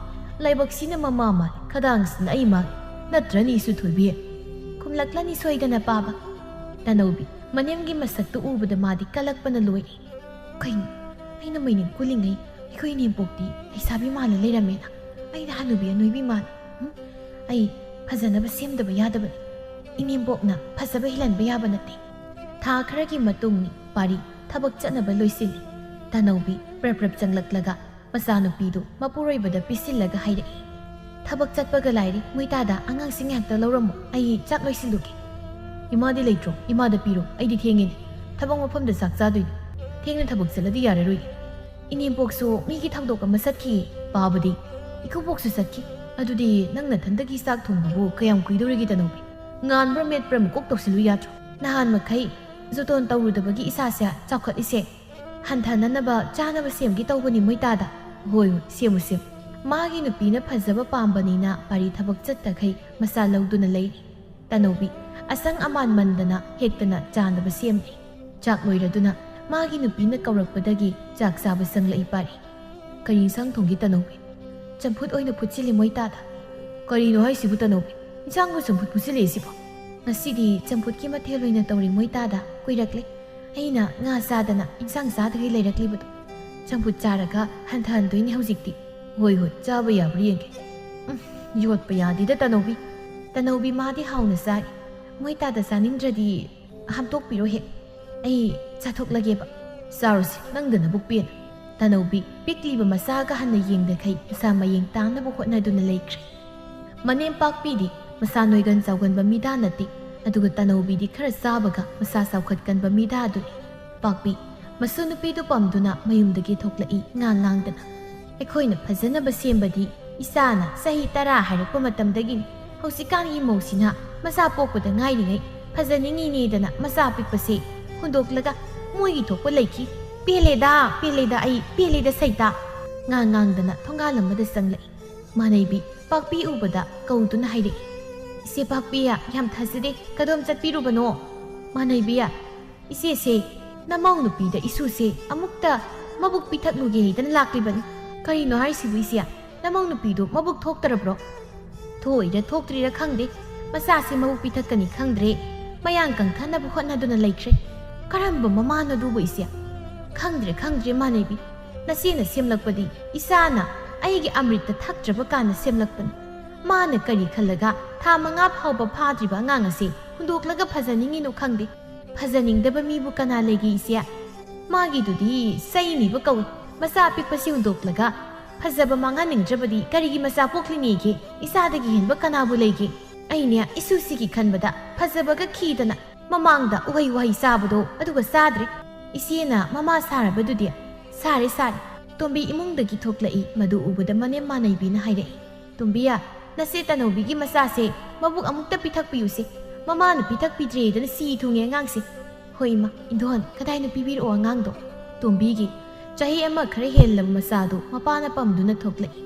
ꯂꯥꯏꯕꯛꯁꯤꯅ ꯃꯃꯥ ꯃꯥꯜꯂꯤ, ꯈꯗꯥꯡꯁꯤꯅ ꯑꯩ ꯃꯥꯜꯂꯤ꯫ ꯅꯠꯇ꯭ꯔꯅꯤ ꯏꯁꯨ ꯊꯣꯏꯕꯤ?" "ꯈꯨꯝꯂꯛꯂꯅꯤ ꯁꯣꯏꯗꯅ ꯄꯥꯕ꯫" ꯇꯥꯅꯧꯕꯤ ꯃꯅꯦꯝꯒꯤ ꯃꯁꯛꯇꯨ ꯎꯕꯗ ꯃꯥꯗꯤ ꯀꯜꯂꯛꯄꯅ ꯂꯣꯏꯔꯦ꯫ "ꯀꯩꯅꯣ, ꯑꯩꯅ ꯃꯩꯅꯤꯡ ꯀꯨꯜꯂꯤꯉꯩ ꯑꯩꯈꯣꯏ ꯏꯅꯦꯝꯄꯣꯛꯇꯤ ꯂꯩꯁꯥꯕꯤ ꯃꯥꯜꯂ ꯂꯩꯔꯝꯃꯦꯅ꯫ ꯑꯩꯅ ꯍꯅꯨꯕꯤ ꯑꯅꯣꯏꯕꯤ ꯃꯥꯜꯂꯦ꯫ ꯍꯨꯝ? ꯑꯩ ꯐꯖꯅꯕ ꯁꯦꯝꯗꯕ ꯌꯥꯗꯕꯅꯤ꯫ ꯏꯅꯦꯝꯄꯣꯛꯅ ꯐꯖꯕ ꯍꯦꯜꯍꯟꯕ ꯌꯥꯕ ꯅꯠꯇꯦ꯫" ꯊꯥ ꯈꯔꯒꯤ ꯃꯇꯨꯡꯅꯤ꯫ ꯄꯥꯔꯤ ꯊꯕꯛ ꯆꯠꯅꯕ ꯂꯣꯏꯁꯤꯜꯂꯤ꯫ ꯇꯥꯅꯧꯕꯤ ꯄ꯭ꯔꯞ ꯄ꯭ꯔꯞ ꯆꯪꯂꯛꯂꯒ ꯃꯆꯥꯅꯨꯄꯤꯗꯨ ꯃꯄꯨꯔꯣꯏꯕꯗ ꯄꯤꯁꯤꯜꯂꯒ ꯍꯥꯏꯔꯛꯏ, "ꯊꯕꯛ ꯆꯠꯄꯒ ꯂꯥꯏꯔꯤ, ꯃꯣꯏ ꯇꯥꯗ ꯑꯉꯥꯡꯁꯤꯡ ꯉꯥꯏꯍꯥꯛꯇ ꯂꯧꯔꯝꯃꯨ, ꯑꯩ ꯆꯥꯛ ꯂꯣꯏꯁꯤꯜꯂꯨꯒꯦ꯫" "ꯏꯃꯥꯗꯤ ꯂꯩꯇ꯭ꯔꯣ? ꯏꯃꯥꯗ ꯄꯤꯔꯣ, ꯑꯩꯗꯤ ꯊꯦꯡꯉꯦꯅꯦ꯫ ꯊꯕꯛ ꯃꯐꯝꯗ ꯆꯥꯛ ꯆꯥꯗꯣꯏꯅꯤ꯫ ꯊꯦꯡꯅ ꯊꯕꯛ ꯆꯠꯂꯗꯤ ꯌꯥꯔꯔꯣꯏ꯫" "ꯏꯅꯦꯝꯄꯣꯛꯁꯨ ꯃꯤꯒꯤ ꯊꯧꯗꯣꯛ ꯑꯃ ꯆꯠꯈꯤ, ꯄꯥꯕꯗꯤ ꯏꯀꯨꯕꯣꯛꯁꯨ ꯆꯠꯈꯤ꯫" "ꯑꯗꯨꯗꯤ ꯅꯪ ꯅꯊꯟꯗꯒꯤ ꯆꯥꯛ ꯊꯣꯡꯕꯕꯨ ꯀꯌꯥꯝ ꯀꯨꯏꯗꯧꯔꯤꯒꯦ ꯇꯥꯅꯧꯕꯤ? ꯉꯥꯟꯕ꯭ꯔꯥ ꯃꯦꯠꯄ꯭ꯔꯥ ꯑꯃ ꯀꯣꯛ ꯇꯧꯁꯤꯜꯂꯨ ꯌꯥꯗ꯭ꯔꯣ? ꯅꯍꯥꯟ ꯃꯈꯩ ꯖꯣꯇꯣꯟ ꯇꯧꯔꯨꯗꯕꯒꯤ ꯏꯁꯥꯁꯦ ꯆꯥꯎꯈꯠꯂꯤꯁꯦ꯫ ꯍꯟꯊꯅꯅꯕ ꯆꯥꯅꯕ ꯁꯦꯝꯒꯦ ꯇꯧꯕꯅꯤ ꯃꯣꯏ ꯇꯥꯗ꯫" "ꯍꯣꯏ ꯍꯣꯏ, ꯁꯦꯝꯃꯨ ꯁꯦꯝꯃꯨ꯫" ꯃꯥꯒꯤ ꯅꯨꯄꯤꯅ ꯐꯖꯕ ꯄꯥꯝꯕꯅꯤꯅ ꯄꯥꯔꯤ ꯊꯕꯛ ꯆꯠꯇꯈꯩ ꯃꯆꯥ ꯂꯧꯗꯨꯅ ꯂꯩꯔꯤ꯫ ꯇꯥꯅꯧꯕꯤ ꯑꯁꯪ ꯑꯃꯥꯟ ꯃꯟꯗꯅ ꯍꯦꯛꯇꯅ ꯆꯥꯅꯕ ꯁꯦꯝꯂꯤ꯫ ꯆꯥꯛ ꯂꯣꯏꯔꯗꯨꯅ ꯃꯥꯒꯤ ꯅꯨꯄꯤꯅ ꯀꯧꯔꯛꯄꯗꯒꯤ ꯆꯥꯛ ꯆꯥꯕ ꯆꯪꯂꯛꯏ ꯄꯥꯔꯤ꯫ "ꯀꯔꯤ ꯏꯟꯁꯥꯡ ꯊꯣꯡꯒꯦ ꯇꯥꯅꯧꯕꯤ?" "ꯆꯝꯐꯨꯠ ꯑꯣꯏꯅ ꯐꯨꯠꯁꯤꯜꯂꯤ ꯃꯣꯏ ꯇꯥꯗ꯫" "ꯀꯔꯤꯅꯣ ꯍꯥꯏꯁꯤꯕꯨ ꯇꯥꯅꯧꯕꯤ? ꯏꯟꯁꯥꯡꯕꯨ ꯆꯝꯐꯨꯠ ꯐꯨꯠꯁꯤꯜꯂꯛꯏꯁꯤꯕꯣ?" "ꯉꯁꯤꯗꯤ ꯆꯝꯐꯨꯠꯀꯤ ꯃꯊꯦꯜ ꯑꯣꯏꯅ ꯇꯧꯔꯤ ꯃꯣꯏ ꯇꯥꯗ, ꯀꯨꯏꯔꯛꯂꯦ꯫ ꯑꯩꯅ ꯉꯥ ꯆꯥꯗꯅ ꯏꯟꯁꯥꯡ ꯆꯥꯗꯈꯩ ꯂꯩꯔꯛꯂꯤꯕꯗꯣ꯫ ꯆꯝꯐꯨꯠ ꯆꯥꯔꯒ ꯍꯟꯊꯍꯟꯗꯣꯏꯅꯤ ꯍꯧꯖꯤꯛꯇꯤ꯫" "ꯍꯣꯏ ꯍꯣꯏ, ꯆꯥꯕ ꯌꯥꯕ꯭ꯔꯥ ꯌꯦꯡꯒꯦ꯫" "ꯎꯝ, ꯌꯣꯠꯄ ꯌꯥꯗꯦꯗ ꯇꯥꯅꯧꯕꯤ꯫" ꯇꯥꯅꯧꯕꯤ ꯃꯥꯗꯤ ꯍꯥꯎꯅ ꯆꯥꯔꯤ꯫ "ꯃꯣꯏ ꯇꯥꯗ ꯆꯥꯅꯤꯡꯗ꯭ꯔꯗꯤ ꯍꯥꯝꯇꯣꯛꯄꯤꯔꯣ ꯍꯦꯛ꯫ ꯑꯩ ꯆꯥꯊꯣꯛꯂꯒꯦꯕ꯫" "ꯆꯥꯔꯨꯁꯤ, ꯅꯪꯗ ꯅꯕꯨꯛ ꯄꯦꯟꯅ꯫" ꯇꯥꯅꯧꯕꯤ ꯄꯤꯛꯂꯤꯕ ꯃꯆꯥꯒ ꯍꯟꯅ ꯌꯦꯡꯗꯈꯩ ꯃꯁꯥ ꯃꯌꯦꯡ ꯇꯥꯅꯕ ꯍꯣꯠꯅꯗꯨꯅ ꯂꯩꯈ꯭ꯔꯦ꯫ ꯃꯅꯦꯝ ꯄꯥꯛꯄꯤꯗꯤ ꯃꯁꯥ ꯅꯣꯏꯒꯟ ꯆꯥꯎꯒꯟꯕ ꯃꯤꯗꯥ ꯅꯠꯇꯦ, ꯑꯗꯨꯒ ꯇꯥꯅꯧꯕꯤꯗꯤ ꯈꯔ ꯆꯥꯕꯒ ꯃꯁꯥ ꯆꯥꯎꯈꯠꯀꯟꯕ ꯃꯤꯗꯥ ꯑꯗꯨꯅꯤ꯫ ꯄꯥꯛꯄꯤ ꯃꯁꯨ ꯅꯨꯄꯤꯗꯨ ꯄꯝꯗꯨꯅ ꯃꯌꯨꯝꯗꯒꯤ ꯊꯣꯛꯂꯛꯏ ꯉꯥꯡ ꯉꯥꯡꯗꯅ꯫ "ꯑꯩꯈꯣꯏꯅ ꯐꯖꯅꯕ ꯁꯦꯝꯕꯗꯤ ꯏꯆꯥꯅ ꯆꯍꯤ ꯇꯔꯥ ꯍꯥꯏꯔꯛꯄ ꯃꯇꯝꯗꯒꯤꯅꯤ꯫ ꯍꯧꯖꯤꯛꯀꯥꯟꯒꯤ ꯃꯧꯁꯤꯅ ꯃꯆꯥ ꯄꯣꯛꯄꯗ ꯉꯥꯏꯔꯤꯉꯩ ꯐꯖꯅꯤꯡꯉꯤꯅꯦꯗꯅ ꯃꯆꯥ ꯄꯤꯛꯄꯁꯦ ꯍꯨꯟꯗꯣꯛꯂꯒ ꯃꯣꯏꯒꯤ ꯊꯣꯛꯄ ꯂꯩꯈꯤ꯫ "ꯄꯦꯜꯂꯦꯗ, ꯄꯦꯜꯂꯦꯗ ꯑꯩ, ꯄꯦꯜꯂꯦꯗ ꯁꯩꯇꯥ!" ꯉꯥꯡ ꯉꯥꯡꯗꯅ ꯊꯣꯡꯒꯥꯜ ꯑꯃꯗ ꯆꯪꯂꯛꯏ꯫ ꯃꯥꯅꯩꯕꯤ ꯄꯥꯛꯄꯤ ꯎꯕꯗ ꯀꯧꯗꯨꯅ ꯍꯥꯏꯔꯛꯏ, "ꯏꯆꯦ ꯄꯥꯛꯄꯤ, ꯌꯥꯝ ꯊꯥꯖꯗꯦ, ꯀꯗꯣꯝ ꯆꯠꯄꯤꯔꯨꯕꯅꯣ?" ꯃꯥꯅꯩꯕꯤ, "ꯏꯆꯦꯁꯦ, ꯅꯃꯧ ꯅꯨꯄꯤꯗ ꯏꯁꯨꯁꯦ ꯑꯃꯨꯛꯇ ꯃꯕꯨꯛ ꯄꯤꯊꯛꯂꯨꯒꯦ ꯍꯥꯏꯗꯅ ꯂꯥꯛꯂꯤꯕꯅꯤ꯫" "ꯀꯔꯤꯅꯣ ꯍꯥꯏꯁꯤꯕꯨ ꯏꯆꯦ? ꯅꯃꯧ ꯅꯨꯄꯤꯗꯨ ꯃꯕꯨꯛ ꯊꯣꯛꯇꯔꯕ꯭ꯔꯣ?" "ꯊꯣꯛꯏꯔ ꯊꯣꯛꯇ꯭ꯔꯤꯔ ꯈꯪꯗꯦ, ꯃꯆꯥꯁꯦ ꯃꯕꯨꯛ ꯄꯤꯊꯛꯀꯅꯤ ꯈꯪꯗ꯭ꯔꯦ, ꯃꯌꯥꯡ ꯀꯪꯊꯅꯕ ꯍꯣꯠꯅꯗꯨꯅ ꯂꯩꯈ꯭ꯔꯦ꯫" "ꯀꯔꯝꯕ ꯃꯃꯥꯅꯣ ꯑꯗꯨꯕꯨ ꯏꯆꯦ?" "ꯈꯪꯗ꯭ꯔꯦ, ꯈꯪꯗ꯭ꯔꯦ ꯃꯥꯅꯩꯕꯤ, ꯅꯆꯦꯅ ꯁꯦꯝꯂꯛꯄꯗꯤ ꯏꯆꯥꯅ ꯑꯩꯒꯤ ꯑꯃ꯭ꯔꯤꯠꯇ ꯊꯛꯇ꯭ꯔꯕ ꯀꯥꯟꯗ ꯁꯦꯝꯂꯛꯄꯅꯤ꯫ ꯃꯥꯅ ꯀꯔꯤ ꯈꯜꯂꯒ ꯊꯥ ꯃꯉꯥ ꯐꯥꯎꯕ ꯐꯥꯗ꯭ꯔꯤꯕ ꯑꯉꯥꯡ ꯑꯁꯦ ꯍꯨꯟꯗꯣꯛꯂꯒ ꯐꯖꯅꯤꯡꯉꯤꯅꯣ ꯈꯪꯗꯦ꯫" "ꯐꯖꯅꯤꯡꯗꯕ ꯃꯤꯕꯨ ꯀꯅꯥ ꯂꯩꯒꯦ ꯏꯆꯦ? ꯃꯥꯒꯤꯗꯨꯗꯤ ꯆꯩꯅꯤꯕ ꯀꯧꯏ꯫ ꯃꯆꯥ ꯑꯄꯤꯛꯄꯁꯤ ꯍꯨꯟꯗꯣꯛꯂꯒ ꯐꯖꯕ ꯃꯥꯡꯍꯟꯅꯤꯡꯗ꯭ꯔꯕꯗꯤ ꯀꯔꯤꯒꯤ ꯃꯆꯥ ꯄꯣꯛꯂꯤꯅꯦꯒꯦ? ꯏꯆꯥꯗꯒꯤ ꯍꯦꯟꯕ ꯀꯅꯥꯕꯨ ꯂꯩꯒꯦ?" "ꯑꯩꯅꯦ ꯏꯁꯨꯁꯤꯒꯤ ꯈꯟꯕꯗ ꯐꯖꯕꯒ ꯈꯤꯗꯅ ꯃꯃꯥꯡꯗ ꯎꯍꯩ ꯋꯥꯍꯩ ꯆꯥꯕꯗꯣ ꯑꯗꯨꯒ ꯆꯥꯗ꯭ꯔꯦ꯫ ꯏꯆꯦꯅ ꯃꯃꯥ ꯁꯥꯔꯕꯗꯨꯗꯤ?" "ꯁꯥꯔꯦ, ꯁꯥꯔꯦ꯫" ꯇꯣꯝꯕꯤ ꯏꯃꯨꯡꯗꯒꯤ ꯊꯣꯛꯂꯛꯏ꯫ ꯃꯗꯨ ꯎꯕꯗ ꯃꯅꯦꯝ ꯃꯥꯅꯩꯕꯤꯅ ꯍꯥꯏꯔꯛꯏ, "ꯇꯣꯝꯕꯤ, ꯅꯆꯦ ꯇꯅꯧꯕꯤꯒꯤ ꯃꯆꯥꯁꯦ ꯃꯕꯨꯛ ꯑꯃꯨꯛꯇ ꯄꯤꯊꯛꯄꯤꯌꯨꯁꯦ꯫ ꯃꯃꯥꯅ ꯄꯤꯊꯛꯄꯤꯗ꯭ꯔꯦꯗꯅ ꯁꯤ ꯊꯨꯡꯉꯦ ꯑꯉꯥꯡꯁꯦ꯫" "ꯍꯣꯏ ꯏꯃꯥ, ꯏꯟꯗꯣꯟ, ꯀꯗꯥꯏꯅꯣ ꯄꯤꯕꯤꯔꯛꯑꯣ ꯑꯉꯥꯡꯗꯣ?" ꯇꯣꯝꯕꯤꯒꯤ ꯆꯍꯤ ꯑꯃ ꯈꯔ ꯍꯦꯜꯂꯕ ꯃꯆꯥꯗꯨ ꯃꯄꯥꯅ ꯄꯝꯗꯨꯅ ꯊꯣꯛꯂꯛꯏ꯫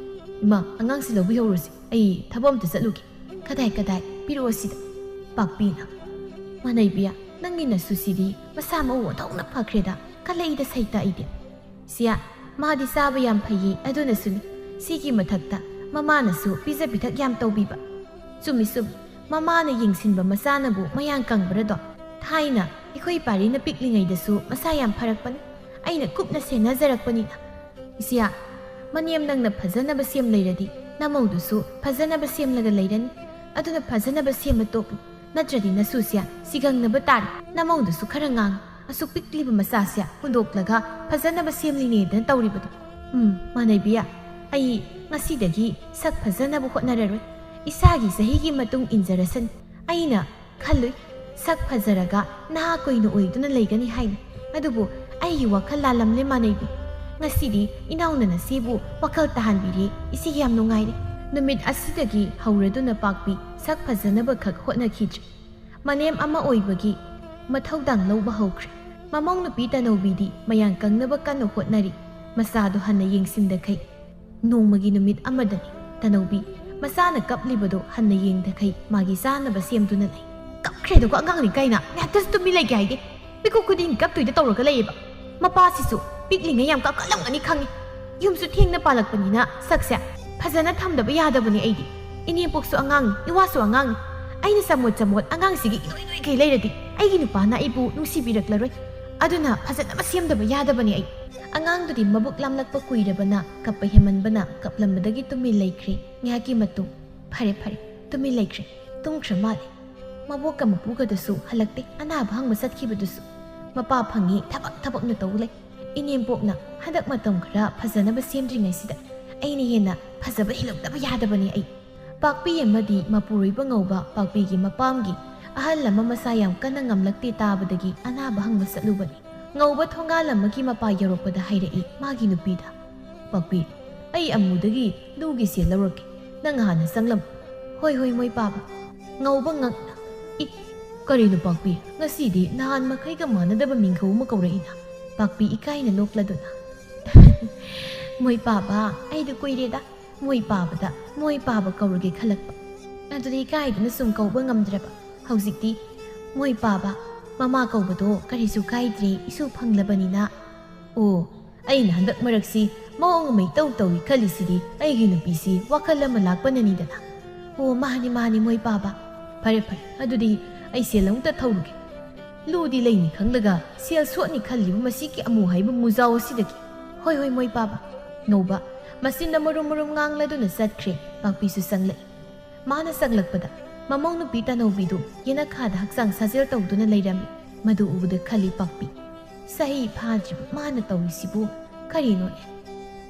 "ꯏꯃꯥ, ꯑꯉꯥꯡꯁꯤ ꯂꯧꯕꯤꯍꯧꯔꯨꯁꯤ, ꯑꯩ ꯊꯕꯛ ꯑꯝꯇ ꯆꯠꯂꯨꯒꯦ꯫" "ꯀꯗꯥꯏ, ꯀꯗꯥꯏ? ꯄꯤꯔꯛꯑꯣ ꯁꯤꯗ꯫" ꯄꯥꯛꯄꯤꯅ ꯃꯥꯅꯩꯕꯤ, "ꯅꯪꯒꯤ ꯅꯁꯨꯁꯤꯗꯤ ꯃꯁꯥ ꯃꯎ ꯑꯣꯟꯊꯣꯛꯅ ꯐꯈ꯭ꯔꯦꯗ, ꯀꯜꯂꯛꯏꯗ ꯁꯩꯇ ꯑꯩꯗꯤ꯫" "ꯁꯤꯌꯥ, ꯃꯥꯗꯤ ꯆꯥꯕ ꯌꯥꯝ ꯐꯩꯌꯦ, ꯑꯗꯨꯅꯁꯨꯅꯤ꯫ ꯁꯤꯒꯤ ꯃꯊꯛꯇ ꯃꯃꯥꯅꯁꯨ ꯄꯤꯖ ꯄꯤꯊꯛ ꯌꯥꯝ ꯇꯧꯕꯤꯕ꯫" "ꯆꯨꯝꯃꯤ, ꯆꯨꯝꯃꯤ꯫ ꯃꯃꯥꯅ ꯌꯦꯡꯁꯤꯟꯕ ꯃꯆꯥꯅꯕꯨ ꯃꯌꯥꯡ ꯀꯪꯕ꯭ꯔꯗꯣ? ꯊꯥꯏꯅ ꯑꯩꯈꯣꯏ ꯄꯥꯔꯤꯅ ꯄꯤꯛꯂꯤꯉꯩꯗꯁꯨ ꯃꯁꯥ ꯌꯥꯝ ꯐꯔꯛꯄꯅꯤ꯫ ꯑꯩꯅ ꯀꯨꯞꯅ ꯁꯦꯟꯅꯖꯔꯛꯄꯅꯤꯅ꯫" "ꯏꯆꯦ, ꯃꯅꯦꯝ ꯅꯪꯅ ꯐꯖꯅꯕ ꯁꯦꯝ ꯂꯩꯔꯗꯤ ꯅꯃꯧꯗꯨꯁꯨ ꯐꯖꯅꯕ ꯁꯦꯝꯂꯒ ꯂꯩꯔꯅꯤ꯫ ꯑꯗꯨꯅ ꯐꯖꯅꯕ ꯁꯦꯝꯕ ꯇꯣꯛꯂꯨ꯫ ꯅꯠꯇ꯭ꯔꯗꯤ ꯅꯁꯨꯁꯦ ꯁꯤꯒꯪꯅꯕ ꯇꯥꯔꯦ꯫ ꯅꯃꯧꯗꯨꯁꯨ ꯈꯔ ꯉꯥꯡ꯫ ꯑꯁꯨꯛ ꯄꯤꯛꯂꯤꯕ ꯃꯆꯥꯁꯦ ꯍꯨꯟꯗꯣꯛꯂꯒ ꯐꯖꯅꯕ ꯁꯦꯝꯂꯤꯅꯦꯗꯅ ꯇꯧꯔꯤꯕꯗꯣ꯫ ꯎꯝ, ꯃꯥꯅꯩꯕꯤ, ꯑꯩ ꯉꯁꯤꯗꯒꯤ ꯁꯛ ꯐꯖꯅꯕ ꯍꯣꯠꯅꯔꯔꯣꯏ꯫ ꯏꯁꯥꯒꯤ ꯆꯍꯤꯒꯤ ꯃꯇꯨꯡ ꯏꯟꯖꯔꯁꯅꯤ꯫ ꯑꯩꯅ ꯈꯜꯂꯨꯏ, ꯁꯛ ꯐꯖꯔꯒ ꯅꯍꯥ ꯀꯨꯏꯅ ꯑꯣꯏꯗꯨꯅ ꯂꯩꯒꯅꯤ ꯍꯥꯏꯅ꯫ ꯑꯗꯨꯕꯨ ꯑꯩꯒꯤ ꯋꯥꯈꯜ ꯂꯥꯜꯂꯝꯂꯦ ꯃꯥꯅꯩꯕꯤ꯫ ꯉꯁꯤꯗꯤ ꯏꯅꯥꯎꯅ ꯅꯆꯦꯕꯨ ꯋꯥꯈꯜ ꯇꯥꯍꯟꯕꯤꯔꯦ꯫ ꯏꯆꯦ ꯌꯥꯝ ꯅꯨꯡꯉꯥꯏꯔꯦ꯫" ꯅꯨꯃꯤꯠ ꯑꯁꯤꯗꯒꯤ ꯍꯧꯔꯗꯨꯅ ꯄꯥꯛꯄꯤ ꯁꯛ ꯐꯖꯅꯕ ꯈꯛ ꯍꯣꯠꯅꯈꯤꯗ꯭ꯔꯦ꯫ ꯃꯅꯦꯝ ꯑꯃ ꯑꯣꯏꯕꯒꯤ ꯃꯊꯧꯗꯥꯡ ꯂꯧꯕ ꯍꯧꯈ꯭ꯔꯦ꯫ ꯃꯃꯧ ꯅꯨꯄꯤ ꯇꯅꯧꯕꯤꯗꯤ ꯃꯌꯥꯡ ꯀꯪꯅꯕ ꯀꯟꯅ ꯍꯣꯠꯅꯔꯤ꯫ ꯃꯆꯥꯗꯨ ꯍꯟꯅ ꯌꯦꯡꯁꯤꯟꯗꯈꯩ ꯅꯣꯡꯃꯒꯤ ꯅꯨꯃꯤꯠ ꯑꯃꯗꯅꯤ ꯇꯅꯧꯕꯤ ꯃꯆꯥꯅ ꯀꯞꯂꯤꯕꯗꯨ ꯍꯟꯅ ꯌꯦꯡꯗꯈꯩ ꯃꯥꯒꯤ ꯆꯥꯅꯕ ꯁꯦꯝꯗꯨꯅ ꯂꯩ꯫ "ꯀꯞꯈ꯭ꯔꯦꯗꯀꯣ ꯑꯉꯥꯡꯅꯤ ꯀꯥꯏꯅ ꯉꯥꯏꯍꯥꯛꯇꯁꯨ ꯇꯨꯃꯤꯟ ꯂꯩꯒꯦ ꯍꯥꯏꯗꯦ꯫ ꯃꯤꯀꯨꯞ ꯈꯨꯗꯤꯡꯒꯤ ꯀꯞꯇꯣꯏꯗ ꯇꯧꯔꯒ ꯂꯩꯌꯦꯕ꯫ ꯃꯄꯥꯁꯤꯁꯨ ꯄꯤꯛꯂꯤꯉꯩ ꯌꯥꯝ ꯀꯞꯀꯜꯂꯝꯒꯅꯤ ꯈꯪꯉꯤ꯫ ꯌꯨꯝꯁꯨ ꯊꯦꯡꯅ ꯄꯥꯜꯂꯛꯄꯅꯤꯅ ꯁꯛꯁꯦ ꯐꯖꯅ ꯊꯝꯗꯕ ꯌꯥꯗꯕꯅꯤ ꯑꯩꯗꯤ꯫ ꯏꯅꯦꯝꯄꯣꯛꯁꯨ ꯑꯉꯥꯡꯅꯤ, ꯏꯋꯥꯁꯨ ꯑꯉꯥꯡꯅꯤ꯫ ꯑꯩꯅ ꯆꯃꯣꯠ ꯆꯃꯣꯠ ꯑꯉꯥꯡꯁꯤꯒꯤ ꯏꯅꯣꯏ ꯅꯣꯏꯈꯩ ꯂꯩꯔꯗꯤ ꯑꯩꯒꯤ ꯅꯨꯄꯥꯅ ꯑꯩꯕꯨ ꯅꯨꯡꯁꯤꯕꯤꯔꯛꯂꯔꯣꯏ꯫ ꯑꯗꯨꯅ ꯐꯖꯅꯕ ꯁꯦꯝꯗꯕ ꯌꯥꯗꯕꯅꯤ ꯑꯩ꯫" ꯑꯉꯥꯡꯗꯨꯗꯤ ꯃꯕꯨꯛ ꯂꯥꯝꯂꯛꯄ ꯀꯨꯏꯔꯕꯅ ꯀꯞꯄ ꯍꯦꯟꯃꯟꯕꯅ ꯀꯞꯂꯝꯕꯗꯒꯤ ꯇꯨꯃꯤꯟ ꯂꯩꯈ꯭ꯔꯦ꯫ ꯉꯥꯏꯍꯥꯛꯀꯤ ꯃꯇꯨꯡ, "ꯐꯔꯦ, ꯐꯔꯦ, ꯇꯨꯃꯤꯟ ꯂꯩꯈ꯭ꯔꯦ꯫ ꯇꯨꯝꯈ꯭ꯔ ꯃꯥꯜꯂꯦ꯫ ꯃꯕꯣꯛꯀ ꯃꯄꯨꯒꯗꯁꯨ ꯍꯜꯂꯛꯇꯦ꯫ ꯑꯅꯥꯕ ꯍꯪꯕ ꯆꯠꯈꯤꯕꯗꯨꯁꯨ꯫ ꯃꯄꯥ ꯐꯪꯉꯤ, ꯊꯕꯛ ꯊꯕꯛꯅ ꯇꯧ ꯂꯩ꯫ ꯏꯅꯦꯝꯄꯣꯛꯅ ꯍꯟꯗꯛ ꯃꯇꯝ ꯈꯔ ꯐꯖꯅꯕ ꯁꯦꯝꯗ꯭ꯔꯤꯉꯩꯁꯤꯗ ꯑꯩꯅ ꯍꯦꯟꯅ ꯐꯖꯕ ꯍꯦꯜꯂꯛꯇꯕ ꯌꯥꯗꯕꯅꯤ ꯑꯩ꯫" ꯄꯥꯛꯄꯤ ꯑꯃꯗꯤ ꯃꯄꯨꯔꯣꯏꯕ ꯉꯧꯕ ꯄꯥꯛꯄꯤꯒꯤ ꯃꯄꯥꯝꯒꯤ ꯑꯍꯜ ꯑꯃ ꯃꯁꯥ ꯌꯥꯝ ꯀꯟꯅ ꯉꯝꯂꯛꯇꯦ ꯇꯥꯕꯗꯒꯤ ꯑꯅꯥꯕ ꯍꯪꯕ ꯆꯠꯂꯨꯕꯅꯤ꯫ ꯉꯧꯕ ꯊꯣꯡꯒꯥꯜ ꯑꯃꯒꯤ ꯃꯄꯥ ꯌꯧꯔꯛꯄꯗ ꯍꯥꯏꯔꯛꯏ ꯃꯥꯒꯤ ꯅꯨꯄꯤꯗ, "ꯄꯥꯛꯄꯤ, ꯑꯩ ꯑꯃꯨꯗꯒꯤ ꯂꯨꯒꯤ ꯁꯦꯜ ꯂꯧꯔꯛꯀꯦ꯫ ꯅꯪ ꯍꯥꯟꯅ ꯆꯪꯂꯝꯃꯨ꯫" "ꯍꯣꯏ, ꯍꯣꯏ, ꯃꯣꯏ ꯄꯥꯕ꯫" ꯉꯧꯕ ꯉꯛꯅ, "ꯏ, ꯀꯔꯤꯅꯣ ꯄꯥꯛꯄꯤ, ꯉꯁꯤꯗꯤ ꯅꯍꯥꯟ ꯃꯈꯩꯒ ꯃꯥꯟꯅꯗꯕ ꯃꯤꯡꯈꯧ ꯑꯃ ꯀꯧꯔꯛꯏꯅ?" ꯄꯥꯛꯄꯤ ꯏꯀꯥꯏꯅ ꯅꯣꯛꯂꯗꯨꯅ, "ꯃꯣꯏ ꯄꯥꯕ, ꯑꯩꯗꯤ ꯀꯨꯏꯔꯦꯗ ꯃꯣꯏ ꯄꯥꯕꯗ ꯃꯣꯏ ꯄꯥꯕ ꯀꯧꯔꯒꯦ ꯈꯜꯂꯛꯄ꯫ ꯑꯗꯨꯗꯤ ꯏꯀꯥꯏꯗꯨꯅ ꯁꯨꯝ ꯀꯧꯕ ꯉꯝꯗ꯭ꯔꯕ꯫ ꯍꯧꯖꯤꯛꯇꯤ ꯃꯣꯏ ꯄꯥꯕ, ꯃꯃꯥ ꯀꯧꯕꯗꯣ ꯀꯔꯤꯁꯨ ꯀꯥꯏꯗ꯭ꯔꯦ, ꯏꯁꯨ ꯐꯪꯂꯕꯅꯤꯅ꯫ ꯑꯣ, ꯑꯩꯅ ꯍꯟꯗꯛ ꯃꯔꯛꯁꯤ ꯃꯑꯣꯡ ꯑꯃ ꯏꯇꯧ ꯇꯧꯏ ꯈꯜꯂꯤꯁꯤꯗꯤ ꯑꯩꯒꯤ ꯅꯨꯄꯤꯁꯤ ꯋꯥꯈꯜ ꯑꯃ ꯂꯥꯛꯄꯅꯅꯤꯗꯅ꯫ ꯑꯣ, ꯃꯥꯅꯤ, ꯃꯥꯅꯤ, ꯃꯣꯏ ꯄꯥꯕ꯫ ꯐꯔꯦ, ꯐꯔꯦ, ꯑꯗꯨꯗꯤ ꯑꯩ ꯁꯦꯜ ꯑꯃꯨꯛꯇ ꯊꯧꯔꯨꯒꯦ꯫ ꯂꯨꯗꯤ ꯂꯩꯅꯤ ꯈꯪꯂꯒ ꯁꯦꯜ ꯁꯣꯠꯅꯤ ꯈꯜꯂꯤꯕ ꯃꯁꯤꯒꯤ ꯑꯃꯨ ꯍꯥꯏꯕ ꯃꯨꯖꯥꯎ ꯑꯁꯤꯗꯒꯤ꯫" "ꯍꯣꯏ, ꯍꯣꯏ, ꯃꯣꯏ ꯄꯥꯕ꯫" ꯉꯧꯕ ꯃꯆꯤꯟꯗ ꯃꯔꯨꯝ ꯃꯔꯨꯝ ꯉꯥꯡꯂꯗꯨꯅ ꯆꯠꯈ꯭ꯔꯦ꯫ ꯄꯥꯛꯄꯤꯁꯨ ꯆꯪꯂꯛꯏ꯫ ꯃꯥꯅ ꯆꯪꯂꯛꯄꯗ ꯃꯃꯧ ꯅꯨꯄꯤ ꯇꯅꯧꯕꯤꯗꯨ ꯌꯦꯅꯈꯥꯗ ꯍꯛꯆꯥꯡ ꯁꯥꯖꯦꯜ ꯇꯧꯗꯨꯅ ꯂꯩꯔꯝꯃꯤ꯫ ꯃꯗꯨ ꯎꯕꯗ ꯈꯜꯂꯤ ꯄꯥꯛꯄꯤ, "ꯆꯍꯤ ꯐꯥꯗ꯭ꯔꯤꯕ ꯃꯥꯅ ꯇꯧꯔꯤꯁꯤꯕꯨ ꯀꯔꯤꯅꯣꯅꯦ?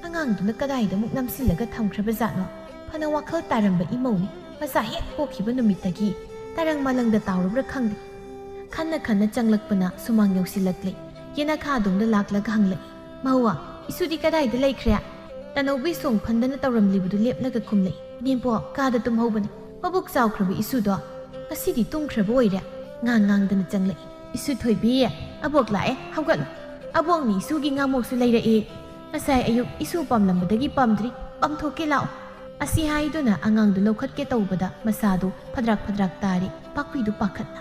ꯑꯉꯥꯡꯗꯨꯅ ꯀꯗꯥꯏꯗ ꯑꯃꯨꯛ ꯅꯝꯁꯤꯜꯂꯒ ꯊꯝꯈ꯭ꯔꯕ ꯖꯥꯠꯅꯣ? ꯐꯅ ꯋꯥꯈꯜ ꯇꯥꯔꯝꯕ ꯏꯃꯧꯅꯤ, ꯃꯆꯥ ꯍꯦꯛ ꯄꯣꯛꯈꯤꯕ ꯅꯨꯃꯤꯠꯇꯒꯤ ꯇꯔꯪ ꯃꯂꯪꯗ ꯇꯥꯎꯔꯕ꯭ꯔꯥ ꯈꯪꯗꯦ꯫" ꯈꯟꯅ ꯈꯟꯅ ꯆꯪꯂꯛꯄꯅ ꯁꯨꯃꯥꯡ ꯌꯧꯁꯤꯜꯂꯛꯂꯦ꯫ ꯌꯦꯅꯈꯥꯗꯣꯡꯗ ꯂꯥꯛꯂꯒ ꯍꯪꯂꯛꯏ, "ꯃꯧꯋꯥ, ꯏꯁꯨꯗꯤ ꯀꯗꯥꯏꯗ ꯂꯩꯈ꯭ꯔꯦ?" ꯇꯅꯧꯕꯤ ꯁꯣꯡ ꯐꯟꯗꯅ ꯇꯧꯔꯝꯂꯤꯕꯗꯨ ꯂꯦꯞꯂꯒ ꯈꯨꯝꯂꯛꯏ, "ꯏꯅꯦꯝꯄꯣꯛ, ꯀꯥꯗ ꯇꯨꯝꯍꯧꯕꯅꯤ꯫ ꯃꯕꯨꯛ ꯆꯥꯎꯈ꯭ꯔꯕ ꯏꯁꯨꯗꯣ "ꯉꯁꯤꯗꯤ ꯇꯨꯝꯈ꯭ꯔꯕ ꯑꯣꯏꯔꯦ?" ꯉꯥꯡ ꯉꯥꯡꯗꯅ ꯆꯪꯂꯛꯏ꯫ "ꯏꯁꯨ ꯊꯣꯏꯕꯤ, ꯑꯕꯣꯛ ꯂꯥꯛꯑꯦ, ꯍꯧꯒꯠꯂꯣ꯫ ꯑꯕꯣꯛꯅꯤ ꯏꯁꯨꯒꯤ ꯉꯥꯃꯣꯛꯁꯨ ꯂꯩꯔꯛꯏ꯫ ꯉꯁꯥꯏ ꯑꯌꯨꯛ ꯏꯁꯨ ꯄꯥꯝꯂꯝꯕꯗꯒꯤ ꯄꯥꯝꯗ꯭ꯔꯤ, ꯄꯥꯝꯊꯣꯛꯀꯦ ꯂꯥꯛꯑꯣ"꯫ ꯑꯁꯤ ꯍꯥꯏꯗꯨꯅ ꯑꯉꯥꯡꯗꯨ ꯂꯧꯈꯠꯀꯦ ꯇꯧꯕꯗ ꯃꯁꯥꯗꯨ ꯐꯗ꯭ꯔꯥꯛ ꯐꯗ꯭ꯔꯥꯛ ꯇꯥꯔꯤ꯫ ꯄꯥꯛꯄꯤꯗꯨ ꯄꯥꯈꯠꯅ,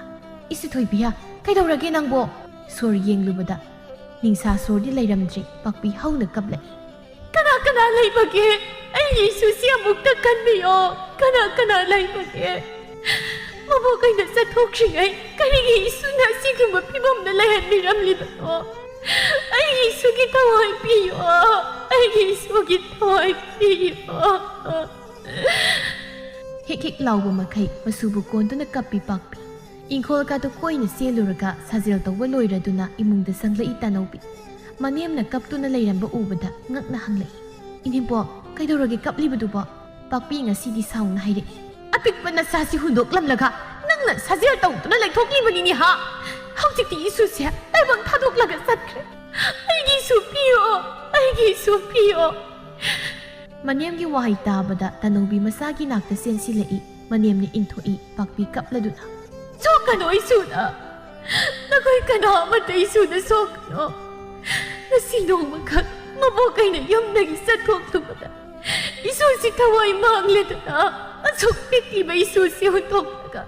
"ꯏꯁꯨ ꯊꯣꯏꯕꯤꯌꯥ, ꯀꯩꯗꯧꯔꯒꯦ ꯅꯪꯕꯣ?" ꯁꯣꯔ ꯌꯦꯡꯂꯨꯕꯗ ꯅꯤꯡꯁꯥ ꯁꯣꯔꯗꯤ ꯂꯩꯔꯝꯗ꯭ꯔꯦ꯫ ꯄꯥꯛꯄꯤ ꯍꯧꯅ ꯀꯞꯂꯛꯏ꯫ "ꯀꯅꯥ ꯀꯅꯥ ꯂꯩꯕꯒꯦ? ꯑꯩꯒꯤ ꯏꯁꯨꯁꯤ ꯑꯃꯨꯛꯇ ꯀꯟꯕꯤꯌꯣ꯫ ꯀꯅꯥ ꯀꯅꯥ ꯂꯩꯕꯒꯦ? ꯃꯕꯣꯛ ꯑꯩꯅ ꯆꯠꯊꯣꯛꯈ꯭ꯔꯤꯉꯩ ꯀꯔꯤꯒꯤ ꯏꯁꯨꯅ ꯑꯁꯤꯒꯨꯝꯕ ꯐꯤꯕꯝꯗ ꯂꯩꯍꯟꯕꯤꯔꯝꯂꯤꯕꯅꯣ? ꯑꯩꯒꯤ ꯏꯁꯨꯒꯤ ꯊꯋꯥꯏ ꯄꯤꯌꯣ꯫ ꯑꯩꯒꯤ ꯏꯁꯨꯒꯤ ꯊꯋꯥꯏ ꯄꯤꯌꯣ"꯫ ꯍꯤꯛ ꯍꯤꯛ ꯂꯥꯎꯕ ꯃꯈꯩ ꯃꯁꯨꯕꯨ ꯀꯣꯟꯗꯨꯅ ꯀꯞꯄꯤ ꯄꯥꯛꯄꯤ꯫ ꯏꯪꯈꯣꯜ ꯀꯥꯗꯨ ꯀꯣꯏꯅ ꯆꯦꯜꯂꯨꯔꯒ ꯁꯥꯖꯦꯜ ꯇꯧꯕ ꯂꯣꯏꯔꯗꯨꯅ ꯏꯃꯨꯡꯗ ꯆꯪꯂꯛꯏ ꯇꯥꯅꯧꯕꯤ꯫ ꯃꯅꯦꯝꯅ ꯀꯞꯇꯨꯅ ꯂꯩꯔꯝꯕ ꯎꯕꯗ ꯉꯛꯅ ꯍꯪꯂꯛꯏ, "ꯏꯅꯦꯝꯕꯣꯛ, ꯀꯩꯗꯧꯔꯒꯦ ꯀꯞꯂꯤꯕꯗꯨꯕꯣ?" ꯄꯥꯛꯄꯤ ꯉꯁꯤꯗꯤ ꯁꯥꯎꯅ ꯍꯥꯏꯔꯛꯏ, "ꯑꯄꯤꯛꯄ ꯅꯆꯥꯁꯤ ꯍꯨꯟꯗꯣꯛꯂꯝꯂꯒ ꯅꯪꯅ ꯁꯥꯖꯦꯜ ꯇꯧꯗꯨꯅ ꯂꯩꯊꯣꯛꯂꯤꯕꯅꯤꯅꯦ ꯍꯥ? ꯍꯧꯖꯤꯛꯇꯤ ꯏꯁꯨꯁꯦ ꯇꯥꯏꯕꯪ ꯊꯥꯗꯣꯛꯂꯒ ꯆꯠꯈ꯭ꯔꯦ꯫ ꯑꯩꯒꯤ ꯏꯁꯨ ꯄꯤꯌꯣ, ꯑꯩꯒꯤ ꯏꯁꯨ ꯄꯤꯌꯣ"꯫ ꯃꯅꯦꯝꯒꯤ ꯋꯥꯍꯩ ꯇꯥꯕꯗ ꯇꯥꯅꯧꯕꯤ ꯃꯆꯥꯒꯤ ꯅꯥꯛꯇ ꯆꯦꯟꯁꯤꯜꯂꯛꯏ꯫ ꯃꯅꯦꯝꯅ ꯏꯟꯊꯣꯛꯏ, ꯄꯥꯛꯄꯤ ꯀꯞꯂꯗꯨꯅ꯫ "ꯁꯣꯛꯀꯅꯣ ꯏꯁꯨꯗ! ꯅꯈꯣꯏ ꯀꯅꯥ ꯑꯃꯠꯇ ꯏꯁꯨꯗ ꯁꯣꯛꯀꯅꯣ꯫ ꯉꯁꯤ ꯅꯣꯡꯃꯈꯛ ꯃꯕꯣꯛ ꯑꯩꯅ ꯌꯨꯝꯗꯒꯤ ꯆꯠꯊꯣꯛꯂꯨꯕꯗ ꯏꯁꯨꯁꯤ ꯊꯋꯥꯏ ꯃꯥꯡꯂꯦꯗꯅ ꯑꯁꯨꯛ ꯄꯤꯛꯂꯤꯕ ꯏꯁꯨꯁꯤ ꯍꯨꯟꯗꯣꯛꯂꯒ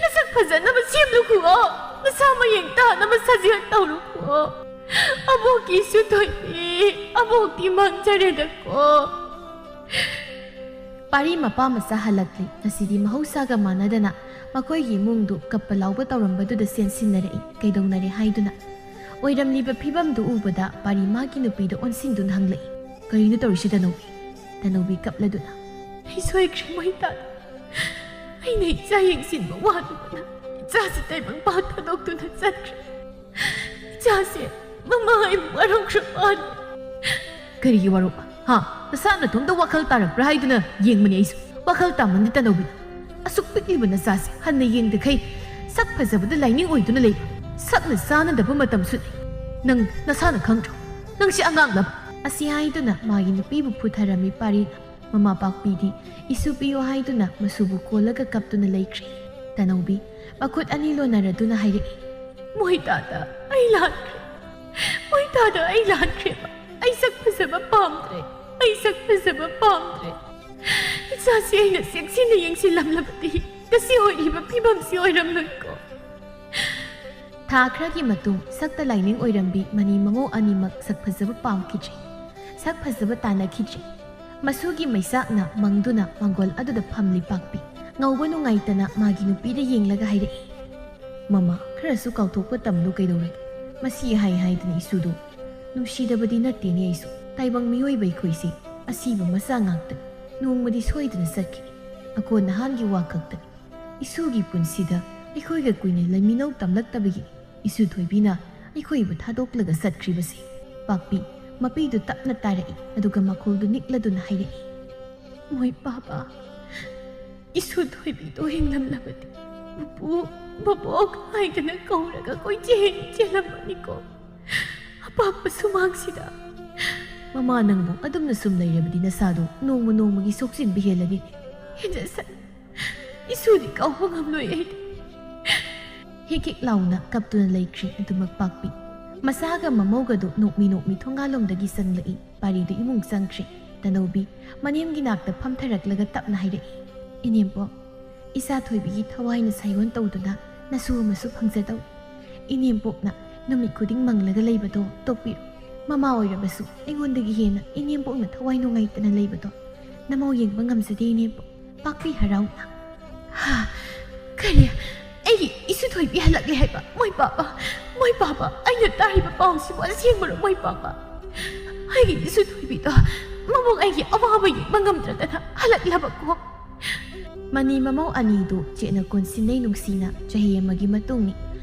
ꯅꯁꯛ ꯐꯖꯅꯕ ꯁꯦꯝꯂꯨꯈꯣ, ꯅꯁꯥ ꯃꯌꯦꯡ ꯇꯥꯅꯕ ꯁꯥꯖꯦꯜ ꯇꯧꯔꯨꯈꯣ꯫ ꯑꯕꯣꯛꯀꯤ ꯏꯁꯨ ꯊꯣꯏꯕꯤ, ꯑꯕꯣꯛꯇꯤ ꯃꯥꯡꯖꯔꯦꯗꯀꯣ"꯫ ꯄꯥꯔꯤ ꯃꯄꯥ ꯃꯆꯥ ꯍꯜꯂꯛꯂꯦ꯫ ꯉꯁꯤꯗꯤ ꯃꯍꯧꯁꯥꯒ ꯃꯥꯟꯅꯗꯅ ꯃꯈꯣꯏꯒꯤ ꯏꯃꯨꯡꯗꯨ ꯀꯞꯄ ꯂꯥꯎꯕ ꯇꯧꯔꯝꯕꯗꯨꯗ ꯆꯦꯟꯁꯤꯟꯅꯔꯛꯏ, ꯀꯩꯗꯧꯅꯔꯦ ꯍꯥꯏꯗꯨꯅ꯫ ꯑꯣꯏꯔꯝꯂꯤꯕ ꯐꯤꯕꯝꯗꯨ ꯎꯕꯗ ꯄꯥꯔꯤ ꯃꯥꯒꯤ ꯅꯨꯄꯤꯗ ꯑꯣꯟꯁꯤꯟꯗꯨꯅ ꯍꯪꯂꯛꯏ, "ꯀꯔꯤꯅꯣ ꯇꯧꯔꯤꯁꯤ ꯇꯥꯅꯧꯕꯤ?" ꯇꯥꯅꯧꯕꯤ ꯀꯞꯂꯗꯨꯅ, "ꯑꯩ ꯁꯣꯏꯈ꯭ꯔꯦ ꯃꯣꯏꯇꯥꯗ꯫ ꯑꯩꯅ ꯏꯆꯥ ꯌꯦꯡꯁꯤꯟꯕ ꯋꯥꯗꯨꯅ ꯏꯆꯥꯁꯤ ꯇꯥꯏꯕꯪ ꯄꯥꯟ ꯊꯥꯗꯣꯛꯇꯨꯅ ꯆꯠꯈ꯭ꯔꯦ꯫ ꯏꯆꯥꯁꯦ ꯃꯃꯥ ꯑꯩꯕꯨ ꯋꯥꯔꯧꯈ꯭ꯔ ꯃꯥꯜꯂꯦ"꯫ "ꯀꯔꯤꯒꯤ ꯋꯥꯔꯧꯕ? ꯍꯥ? ꯅꯁꯥ ꯅꯇꯣꯝꯇ ꯋꯥꯈꯜ ꯇꯥꯔꯛꯄ꯭ꯔꯥ ꯍꯥꯏꯗꯨꯅ ꯌꯦꯡꯕꯅꯤ ꯑꯩꯁꯨ꯫ ꯋꯥꯈꯜ ꯇꯥꯃꯟꯗꯦ ꯇꯥꯅꯧꯕꯤ꯫ ꯑꯁꯨꯛ ꯄꯤꯛꯂꯤꯕ ꯅꯆꯥꯁꯦ ꯍꯟꯅ ꯌꯦꯡꯗꯈꯩ ꯁꯛ ꯐꯖꯕꯗ ꯂꯥꯏꯅꯤꯡ ꯑꯣꯏꯗꯨꯅ ꯂꯩꯕ꯫ ꯁꯛꯅ ꯆꯥꯅꯗꯕ ꯃꯇꯝꯁꯨ ꯂꯩ꯫ ꯅꯪ ꯅꯁꯥꯅ ꯈꯪꯗ꯭ꯔꯣ? ꯅꯪꯁꯤ ꯑꯉꯥꯡꯂꯕ?" ꯑꯁꯤ ꯍꯥꯏꯗꯨꯅ ꯃꯥꯒꯤ ꯅꯨꯄꯤꯕꯨ ꯐꯨꯊꯔꯝꯃꯤ ꯄꯥꯔꯤꯅ꯫ ꯃꯃꯥ ꯄꯥꯛꯄꯤꯗꯤ ꯏꯁꯨ ꯄꯤꯌꯨ ꯍꯥꯏꯗꯨꯅ ꯃꯁꯨꯕꯨ ꯀꯣꯜꯂꯒ ꯀꯞꯇꯨꯅ ꯂꯩꯈ꯭ꯔꯦ꯫ ꯇꯅꯧꯕꯤ ꯃꯈꯨꯠ ꯑꯅꯤ ꯂꯣꯟꯅꯔꯗꯨꯅ ꯍꯥꯏꯔꯛꯏ, "ꯃꯣꯏꯇꯥꯗ, ꯑꯩ ꯂꯥꯟꯈ꯭ꯔꯦ꯫ ꯃꯣꯏꯇꯥꯗ, ꯑꯩ ꯂꯥꯟꯈ꯭ꯔꯦꯕ꯫ ꯑꯩ ꯁꯛ ꯐꯖꯕ ꯄꯥꯝꯗ꯭ꯔꯦ꯫ ꯑꯩ ꯁꯛ ꯐꯖꯕ ꯄꯥꯝꯗ꯭ꯔꯦ꯫ ꯏꯆꯥꯁꯤ ꯑꯩꯅ ꯆꯦꯛꯁꯤꯟꯅ ꯌꯦꯡꯁꯤꯜꯂꯝꯂꯕꯗꯤ ꯉꯁꯤ ꯑꯣꯏꯔꯤꯕ ꯐꯤꯕꯝꯁꯤ ꯑꯣꯏꯔꯝꯂꯣꯏꯀꯣ꯫" ꯊꯥ ꯈꯔꯒꯤ ꯃꯇꯨꯡ ꯁꯛꯇ ꯂꯥꯏꯅꯤꯡ ꯑꯣꯏꯔꯝꯕꯤ ꯃꯅꯤ ꯃꯃꯧ ꯑꯅꯤꯃꯛ ꯁꯛ ꯐꯖꯕ ꯄꯥꯝꯈꯤꯗ꯭ꯔꯦ꯫ ꯁꯛ ꯐꯖꯕ ꯇꯥꯟꯅꯈꯤꯗ꯭ꯔꯦ꯫ ꯃꯁꯨꯒꯤ ꯃꯩꯆꯥꯛꯅ ꯃꯪꯗꯨꯅ ꯃꯥꯡꯒꯣꯜ ꯑꯗꯨꯗ ꯐꯝꯂꯤ ꯄꯥꯛꯄꯤ ꯉꯧꯕ ꯅꯨꯡꯉꯥꯏꯇꯅ ꯃꯥꯒꯤ ꯅꯨꯄꯤꯗ ꯌꯦꯡꯂꯒ ꯍꯥꯏꯔꯛꯏ, "ꯃꯃꯥ, ꯈꯔꯁꯨ ꯀꯥꯎꯊꯣꯛꯄ ꯇꯝꯂꯨ ꯀꯩꯗꯧꯔꯒꯦ? ꯃꯁꯤ ꯍꯥꯏ ꯍꯥꯏꯗꯅ ꯏꯁꯨꯗꯣ ꯅꯨꯡꯁꯤꯗꯕꯗꯤ ꯅꯠꯇꯦꯅꯦ ꯑꯩꯁꯨ꯫ ꯇꯥꯏꯕꯪ ꯃꯤꯑꯣꯏꯕ ꯑꯩꯈꯣꯏꯁꯦ ꯑꯁꯤꯕ ꯃꯆꯥ ꯉꯥꯛꯇꯅꯤ꯫ ꯅꯣꯡꯃꯗꯤ ꯁꯣꯏꯗꯅ ꯆꯠꯈꯤꯅꯤ꯫ ꯑꯀꯣꯟ ꯅꯍꯥꯟꯒꯤ ꯋꯥ ꯈꯛꯇꯅꯤ꯫ ꯏꯁꯨꯒꯤ ꯄꯨꯟꯁꯤꯗ ꯑꯩꯈꯣꯏꯒ ꯀꯨꯏꯅ ꯂꯩꯃꯤꯟꯅꯧ ꯇꯝꯂꯛꯇꯕꯒꯤ ꯏꯁꯨ ꯊꯣꯏꯕꯤꯅ ꯑꯩꯈꯣꯏꯕꯨ ꯊꯥꯗꯣꯛꯂꯒ ꯆꯠꯈ꯭ꯔꯤꯕꯁꯦ꯫" ꯄꯥꯛꯄꯤ ꯃꯄꯤꯗꯨ ꯇꯞꯅ ꯇꯥꯔꯛꯏ, ꯑꯗꯨꯒ ꯃꯈꯣꯜꯗꯨ ꯅꯤꯛꯂꯗꯨꯅ ꯍꯥꯏꯔꯛꯏ, "ꯃꯣꯏ ꯄꯥꯕ, ꯏꯁꯨ ꯊꯣꯏꯕꯤꯗꯣ ꯍꯤꯡꯂꯝꯂꯕꯗꯤ ꯄꯨꯄꯨ, ꯕꯕꯣꯛ ꯍꯥꯏꯗꯅ ꯀꯧꯔꯒ ꯀꯣꯏꯆꯦꯟ ꯆꯦꯜꯂꯝꯃꯅꯤꯀꯣ꯫ ꯑꯄꯥꯛꯄ ꯁꯨꯃꯥꯡꯁꯤꯗ꯫ ꯃꯃꯥ, ꯅꯪꯕꯨ ꯑꯗꯨꯝꯅ ꯁꯨꯝ ꯂꯩꯔꯕꯗꯤ ꯅꯁꯥꯗꯣ ꯅꯣꯡꯃ ꯅꯣꯡꯃꯒꯤ ꯁꯣꯛꯆꯤꯟꯕ ꯍꯦꯜꯂꯅꯤ꯫ ꯍꯦꯟꯖꯁꯅꯨ꯫ ꯏꯁꯨꯗꯤ ꯀꯥꯎꯕ ꯉꯝꯂꯣꯏ ꯑꯩꯗꯤ꯫" ꯍꯤꯛ ꯍꯤꯛ ꯂꯥꯎꯅ ꯀꯞꯇꯨꯅ ꯂꯩꯈ꯭ꯔꯦ ꯑꯗꯨꯃꯛ ꯄꯥꯛꯄꯤ꯫ ꯃꯆꯥꯒ ꯃꯃꯧꯒꯗꯨ ꯅꯣꯛꯃꯤ ꯅꯣꯛꯃꯤ ꯊꯣꯡꯒꯥꯜꯂꯣꯝꯗꯒꯤ ꯆꯪꯂꯛꯏ꯫ ꯄꯥꯔꯤꯗꯨ ꯏꯃꯨꯡ ꯆꯪꯈ꯭ꯔꯦ꯫ ꯇꯅꯧꯕꯤ ꯃꯅꯦꯝꯒꯤ ꯅꯥꯛꯇ ꯐꯝꯊꯔꯛꯂꯒ ꯇꯞꯅ ꯍꯥꯏꯔꯛꯏ, "ꯏꯅꯦꯝꯄꯣꯛ, ꯏꯆꯥ ꯊꯣꯏꯕꯤꯒꯤ ꯊꯋꯥꯏꯅ ꯁꯥꯏꯑꯣꯟ ꯇꯧꯗꯨꯅ ꯅꯁꯨ ꯑꯃꯁꯨ ꯐꯪꯖꯗꯧ꯫ ꯏꯅꯦꯝꯄꯣꯛꯅ ꯅꯨꯃꯤꯠ ꯈꯨꯗꯤꯡ ꯃꯪꯂꯒ ꯂꯩꯕꯗꯣ ꯇꯣꯛꯄꯤꯔꯣ꯫ ꯃꯃꯥ ꯑꯣꯏꯔꯕꯁꯨ ꯑꯩꯉꯣꯟꯗꯒꯤ ꯍꯦꯟꯅ ꯏꯅꯦꯝꯄꯣꯛꯅ ꯊꯋꯥꯏ ꯅꯨꯡꯉꯥꯏꯇꯅ ꯂꯩꯕꯗꯣ ꯅꯃꯧ ꯌꯦꯡꯕ ꯉꯝꯖꯗꯦ ꯏꯅꯦꯝꯄꯣꯛ꯫" ꯄꯥꯛꯄꯤ ꯍꯔꯥꯎꯅ, "ꯍꯥ? ꯀꯔꯤ? ꯑꯩꯒꯤ ꯏꯁꯨ ꯊꯣꯏꯕꯤ ꯍꯜꯂꯛꯂꯦ ꯍꯥꯏꯕ? ꯃꯣꯏ ꯄꯥꯕ, ꯃꯣꯏ ꯄꯥꯕ, ꯑꯩꯅ ꯇꯥꯔꯤꯕ ꯄꯥꯎꯁꯤꯕꯨ ꯑꯁꯦꯡꯕꯔꯣ ꯃꯣꯏ ꯄꯥꯕ? ꯑꯩꯒꯤ ꯏꯁꯨ ꯊꯣꯏꯕꯤꯗꯣ ꯃꯕꯨꯡ ꯑꯩꯒꯤ ꯑꯋꯥꯕ ꯌꯦꯡꯕ ꯉꯝꯗ꯭ꯔꯗꯅ ꯍꯜꯂꯛꯂꯕꯀꯣ?" ꯃꯅꯤ ꯃꯃꯧ ꯑꯅꯤꯗꯨ ꯆꯦꯠꯅ ꯀꯣꯟꯁꯤꯟꯅꯩ ꯅꯨꯡꯁꯤꯅ꯫ ꯆꯍꯤ ꯑꯃꯒꯤ ꯃꯇꯨꯡꯅꯤ꯫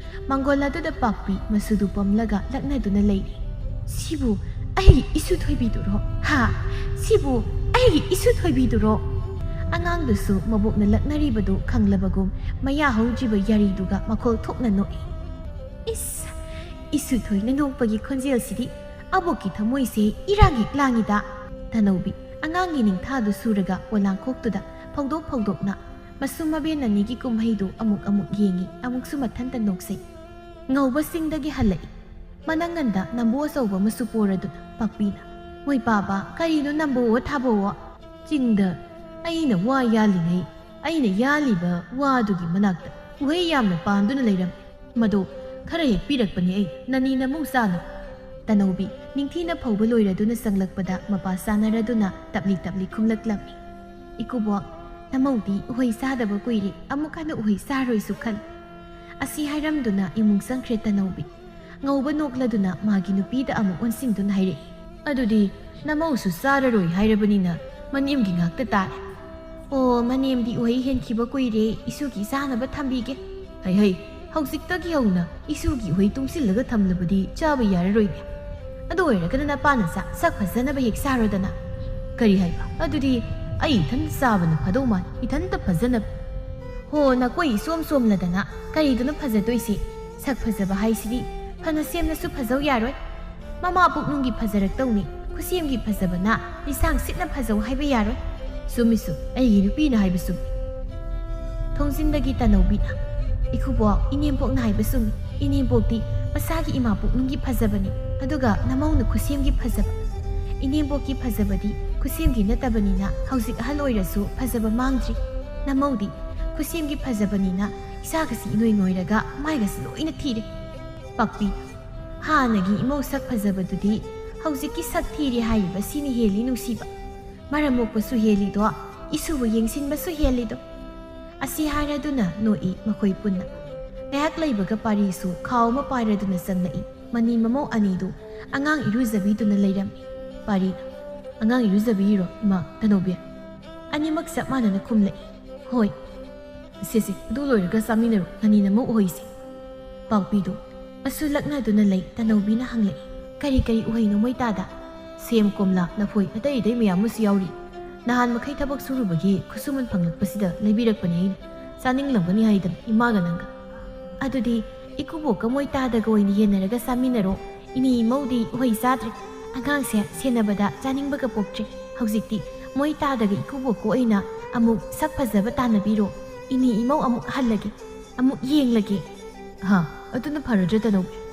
ꯃꯪꯒꯣꯜ ꯑꯗꯨꯗ ꯄꯥꯛꯄꯤ ꯃꯁꯨꯗꯨ ꯄꯝꯂꯒ ꯂꯛꯅꯗꯨꯅ ꯂꯩꯔꯤ꯫ "ꯁꯤꯕꯨ ꯑꯩꯒꯤ ꯏꯁꯨ ꯊꯣꯏꯕꯤꯗꯨꯔꯣ? ꯍꯥ? ꯁꯤꯕꯨ ꯑꯩꯒꯤ ꯏꯁꯨ ꯊꯣꯏꯕꯤꯗꯨꯔꯣ?" ꯑꯉꯥꯡꯗꯨꯁꯨ ꯃꯕꯣꯛꯅ ꯂꯛꯅꯔꯤꯕꯗꯨ ꯈꯪꯂꯕꯒꯨꯝ ꯃꯌꯥ ꯍꯧꯗ꯭ꯔꯤꯕ ꯌꯥꯔꯤꯗꯨꯒ ꯃꯈꯣꯜ ꯊꯣꯛꯅ ꯅꯣꯛꯏ꯫ "ꯏꯁ, ꯏꯁꯨ ꯊꯣꯏꯅ ꯅꯣꯛꯄꯒꯤ ꯈꯣꯟꯖꯦꯜꯁꯤꯗꯤ ꯑꯕꯣꯛꯀꯤ ꯊꯃꯣꯏꯁꯦ ꯏꯔꯥꯡ ꯍꯦꯛ ꯂꯥꯡꯉꯤꯗ!" ꯇꯅꯧꯕꯤ ꯑꯉꯥꯡꯒꯤ ꯅꯤꯡꯊꯥꯗꯨ ꯁꯨꯔꯒ ꯄꯣꯂꯥꯡꯈꯣꯛꯇꯨꯗ ꯐꯧꯗꯣꯛ ꯐꯧꯗꯣꯛꯅ ꯃꯁꯨ ꯃꯕꯦꯟ ꯑꯅꯤꯒꯤ ꯀꯨꯝꯍꯩꯗꯨ ꯑꯃꯨꯛ ꯑꯃꯨꯛ ꯌꯦꯡꯏ, ꯑꯃꯨꯛꯁꯨ ꯃꯊꯟꯇ ꯅꯣꯛꯆꯩ꯫ ꯉꯧꯕꯁꯤꯡꯗꯒꯤ ꯍꯜꯂꯛꯏ꯫ ꯃꯅꯪꯒꯟꯗ ꯅꯝꯕꯨ ꯑꯆꯧꯕ ꯑꯃꯁꯨ ꯄꯣꯔꯗꯨꯅ ꯄꯥꯛꯄꯤꯅ, "ꯃꯣꯏ ꯄꯥꯕ, ꯀꯔꯤꯅꯣ ꯅꯝꯕꯨꯋꯣ ꯊꯥꯕꯨꯋꯣ?" ꯆꯤꯡꯗ ꯑꯩꯅ ꯋꯥ ꯌꯥꯜꯂꯤꯉꯩ, ꯑꯩꯅ ꯌꯥꯜꯂꯤꯕ ꯋꯥꯗꯨꯒꯤ ꯃꯅꯥꯛꯇ ꯎꯍꯩ ꯌꯥꯝꯅ ꯄꯥꯟꯗꯨꯅ ꯂꯩꯔꯝꯃꯤ꯫ "ꯃꯗꯨ ꯈꯔ ꯍꯦꯛ ꯄꯤꯔꯛꯄꯅꯤ ꯑꯩ, ꯅꯅꯤ ꯅꯃꯧ ꯆꯥꯅ꯫" ꯇꯅꯧꯕꯤ ꯅꯤꯡꯊꯤꯅ ꯐꯧꯕ ꯂꯣꯏꯔꯗꯨꯅ ꯆꯪꯂꯛꯄꯗ ꯃꯄꯥ ꯆꯥꯅꯔꯗꯨꯅ ꯇꯞꯂꯤ ꯇꯞꯂꯤ ꯈꯨꯝꯂꯛꯂꯝꯃꯤ꯫ "ꯏꯀꯨꯕꯣꯛ, ꯅꯃꯧꯗꯤ ꯎꯍꯩ ꯆꯥꯗꯕ ꯀꯨꯏꯔꯦ, ꯑꯃꯨꯛ ꯍꯟꯅ ꯎꯍꯩ ꯆꯥꯔꯣꯏꯁꯨ ꯈꯜꯂꯤ꯫" ꯑꯁꯤ ꯍꯥꯏꯔꯝꯗꯨꯅ ꯏꯃꯨꯡ ꯆꯪꯈ꯭ꯔꯦ ꯇꯅꯧꯕꯤ꯫ ꯉꯧꯕ ꯅꯣꯛꯂꯗꯨꯅ ꯃꯥꯒꯤ ꯅꯨꯄꯤꯗ ꯑꯃꯨꯛ ꯑꯣꯟꯁꯤꯟꯗꯨꯅ ꯍꯥꯏꯔꯛꯏ, "ꯑꯗꯨꯗꯤ ꯅꯃꯧꯁꯨ ꯆꯥꯔꯔꯣꯏ ꯍꯥꯏꯔꯕꯅꯤꯅ ꯃꯅꯦꯝꯒꯤ ꯉꯥꯛꯇ ꯇꯥꯔꯦ꯫" "ꯑꯣ, ꯃꯅꯦꯝꯗꯤ ꯎꯍꯩ ꯍꯦꯟꯈꯤꯕ ꯀꯨꯏꯔꯦ, ꯏꯁꯨꯒꯤ ꯆꯥꯅꯕ ꯊꯝꯕꯤꯒꯦ꯫" "ꯍꯩ ꯍꯩ, ꯍꯧꯖꯤꯛꯇꯒꯤ ꯍꯧꯅ ꯏꯁꯨꯒꯤ ꯎꯍꯩ ꯇꯨꯡꯁꯤꯜꯂꯒ ꯊꯝꯂꯕꯗꯤ ꯆꯥꯕ ꯌꯥꯔꯔꯣꯏꯅꯦ꯫ ꯑꯗꯨ ꯑꯣꯏꯔꯒꯅ ꯅꯄꯥꯅ ꯆꯥꯛ, ꯁꯛ ꯐꯖꯅꯕ ꯍꯦꯛ ꯆꯥꯔꯣꯗꯅ꯫" "ꯀꯔꯤ ꯍꯥꯏꯕ? ꯑꯗꯨꯗꯤ ꯑꯩ ꯏꯊꯟꯇ ꯆꯥꯕꯅ ꯐꯗꯧ ꯃꯥꯜꯂꯤ, ꯏꯊꯟꯇ ꯐꯖꯅꯕ꯫" "ꯍꯣ, ꯅꯀꯣꯏ ꯏꯁꯣꯝ ꯁꯣꯝꯂꯗꯅ ꯀꯔꯤꯗꯨꯅ ꯐꯖꯗꯣꯏꯁꯤ? ꯁꯛ ꯐꯖꯕ ꯍꯥꯏꯁꯤꯗꯤ ꯐꯅ ꯁꯦꯝꯂꯁꯨ ꯐꯖꯧ ꯌꯥꯔꯣꯏ꯫ ꯃꯃꯥ ꯄꯨꯛꯅꯨꯡꯒꯤ ꯐꯖꯔꯛꯇꯧꯅꯤ, ꯈꯨꯠꯁꯦꯝꯒꯤ ꯐꯖꯕꯅ ꯂꯤꯁꯥꯡ ꯁꯤꯠꯅ ꯐꯖꯧ ꯍꯥꯏꯕ ꯌꯥꯔꯣꯏ꯫" "ꯆꯨꯝꯃꯤ ꯆꯨꯝꯃꯤ, ꯑꯩꯒꯤ ꯅꯨꯄꯤꯅ ꯍꯥꯏꯕ ꯆꯨꯝꯃꯤ꯫" ꯊꯣꯡꯖꯤꯟꯗꯒꯤ ꯇꯅꯧꯕꯤꯅ, "ꯏꯀꯨꯕꯣꯛ, ꯏꯅꯦꯝꯄꯣꯛꯅ ꯍꯥꯏꯕ ꯆꯨꯝꯃꯤ꯫ ꯏꯅꯦꯝꯄꯣꯛꯇꯤ ꯃꯁꯥꯒꯤ ꯏꯃꯥ ꯄꯨꯛꯅꯨꯡꯒꯤ ꯐꯖꯕꯅꯤ, ꯑꯗꯨꯒ ꯅꯃꯧꯅ ꯈꯨꯠꯁꯦꯝꯒꯤ ꯐꯖꯕ꯫ ꯏꯅꯦꯝꯄꯣꯛꯀꯤ ꯐꯖꯕꯗꯤ ꯈꯨꯠꯁꯦꯝꯒꯤ ꯅꯠꯇꯕꯅꯤꯅ ꯍꯧꯖꯤꯛ ꯑꯍꯜ ꯑꯣꯏꯔꯁꯨ ꯐꯖꯕ ꯃꯥꯡꯗ꯭ꯔꯤ꯫ ꯅꯃꯧꯗꯤ ꯈꯨꯠꯁꯦꯝꯒꯤ ꯐꯖꯕꯅꯤꯅ ꯏꯁꯥꯒꯁꯤ ꯏꯅꯣꯏ ꯅꯣꯏꯔꯒ ꯃꯥꯏꯒꯁꯤ ꯂꯣꯏꯅ ꯊꯤꯔꯦ꯫" ꯄꯥꯛꯄꯤ, "ꯍꯥꯟꯅꯒꯤ ꯏꯃꯧ ꯁꯛ ꯐꯖꯕꯗꯨꯗꯤ ꯍꯧꯖꯤꯛꯀꯤ ꯁꯛ ꯊꯤꯔꯦ ꯍꯥꯏꯔꯤꯕ ꯁꯤꯅ ꯍꯦꯜꯂꯤ ꯅꯨꯡꯁꯤꯕ꯫ ꯃꯔꯝ ꯃꯣꯛꯄꯁꯨ ꯍꯦꯜꯂꯤꯗꯣ, ꯏꯁꯨꯕꯨ ꯌꯦꯡꯁꯤꯟꯕꯁꯨ ꯍꯦꯜꯂꯤꯗꯣ꯫" ꯑꯁꯤ ꯍꯥꯏꯔꯗꯨꯅ ꯅꯣꯛꯏ ꯃꯈꯣꯏ ꯄꯨꯟꯅ꯫ ꯉꯥꯏꯍꯥꯛ ꯂꯩꯕꯒ ꯄꯥꯔꯤꯁꯨ ꯈꯥꯎ ꯑꯃ ꯄꯥꯏꯔꯗꯨꯅ ꯆꯪꯂꯛꯏ꯫ ꯃꯅꯤ ꯃꯃꯧ ꯑꯅꯤꯗꯨ ꯑꯉꯥꯡ ꯏꯔꯨꯖꯕꯤꯗꯨꯅ ꯂꯩꯔꯝꯃꯤ꯫ ꯄꯥꯔꯤꯅ, "ꯑꯉꯥꯡ ꯏꯔꯨꯖꯕꯤꯔꯤꯔꯣ, ꯏꯃꯥ ꯇꯅꯧꯕꯤ?" ꯑꯅꯤꯃꯛ ꯆꯞ ꯃꯥꯟꯅꯅ ꯈꯨꯝꯂꯛꯏ꯫ "ꯍꯣꯏ꯫" "ꯁꯦ ꯁꯦ, ꯑꯗꯨ ꯂꯣꯏꯔꯒ ꯆꯥꯃꯤꯟꯅꯔꯣ, ꯅꯅꯤ ꯅꯃꯧ ꯎꯍꯩꯁꯦ꯫" ꯄꯥꯛꯄꯤꯗꯨ ꯃꯁꯨ ꯂꯛꯅꯗꯨꯅ ꯂꯩ꯫ ꯇꯅꯧꯕꯤꯅ ꯍꯪꯂꯛꯏ, "ꯀꯔꯤ ꯀꯔꯤ ꯎꯍꯩꯅꯣ ꯃꯣꯏ ꯇꯥꯗ?" "ꯁꯦꯝ, ꯀꯣꯝꯂꯥ, ꯂꯐꯣꯏ, ꯑꯇꯩ ꯑꯇꯩ ꯃꯌꯥꯝ ꯑꯃꯁꯨ ꯌꯥꯎꯔꯤ꯫ ꯅꯍꯥꯟ ꯃꯈꯩ ꯊꯕꯛ ꯁꯨꯔꯨꯕꯒꯤ ꯈꯨꯠꯁꯨꯃꯟ ꯐꯪꯂꯛꯄꯁꯤꯗ ꯂꯩꯕꯤꯔꯛꯄꯅꯦ ꯑꯩꯅ꯫ ꯆꯥꯅꯤꯡꯂꯝꯒꯅꯤ ꯍꯥꯏꯗꯅ ꯏꯃꯥꯒ ꯅꯪꯒ꯫" "ꯑꯗꯨꯗꯤ ꯏꯀꯨꯕꯣꯛꯀ ꯃꯣꯏ ꯇꯥꯗꯒ ꯑꯣꯏꯅ ꯌꯦꯟꯅꯔꯒ ꯆꯥꯃꯤꯟꯅꯔꯣ꯫ ꯏꯅꯦ ꯏꯃꯧꯗꯤ ꯎꯍꯩ ꯆꯥꯗ꯭ꯔꯦ꯫ ꯑꯉꯥꯡꯁꯦ ꯁꯦꯟꯅꯕꯗ ꯆꯥꯅꯤꯡꯕꯒ ꯄꯣꯛꯇ꯭ꯔꯦ꯫ ꯍꯧꯖꯤꯛꯇꯤ ꯃꯣꯏ ꯇꯥꯗꯒ ꯏꯀꯨꯕꯣꯛꯀ ꯑꯣꯏꯅ ꯑꯃꯨꯛ ꯁꯛ ꯐꯖꯕ ꯇꯥꯟꯅꯕꯤꯔꯣ꯫ ꯏꯅꯦ ꯏꯃꯧ ꯑꯃꯨꯛ ꯍꯜꯂꯒꯦ, ꯑꯃꯨꯛ ꯌꯦꯡꯂꯒꯦ꯫ ꯍꯥ, ꯑꯗꯨꯅ ꯐꯔꯗ꯭ꯔꯥ ꯇꯅꯧꯕꯤ?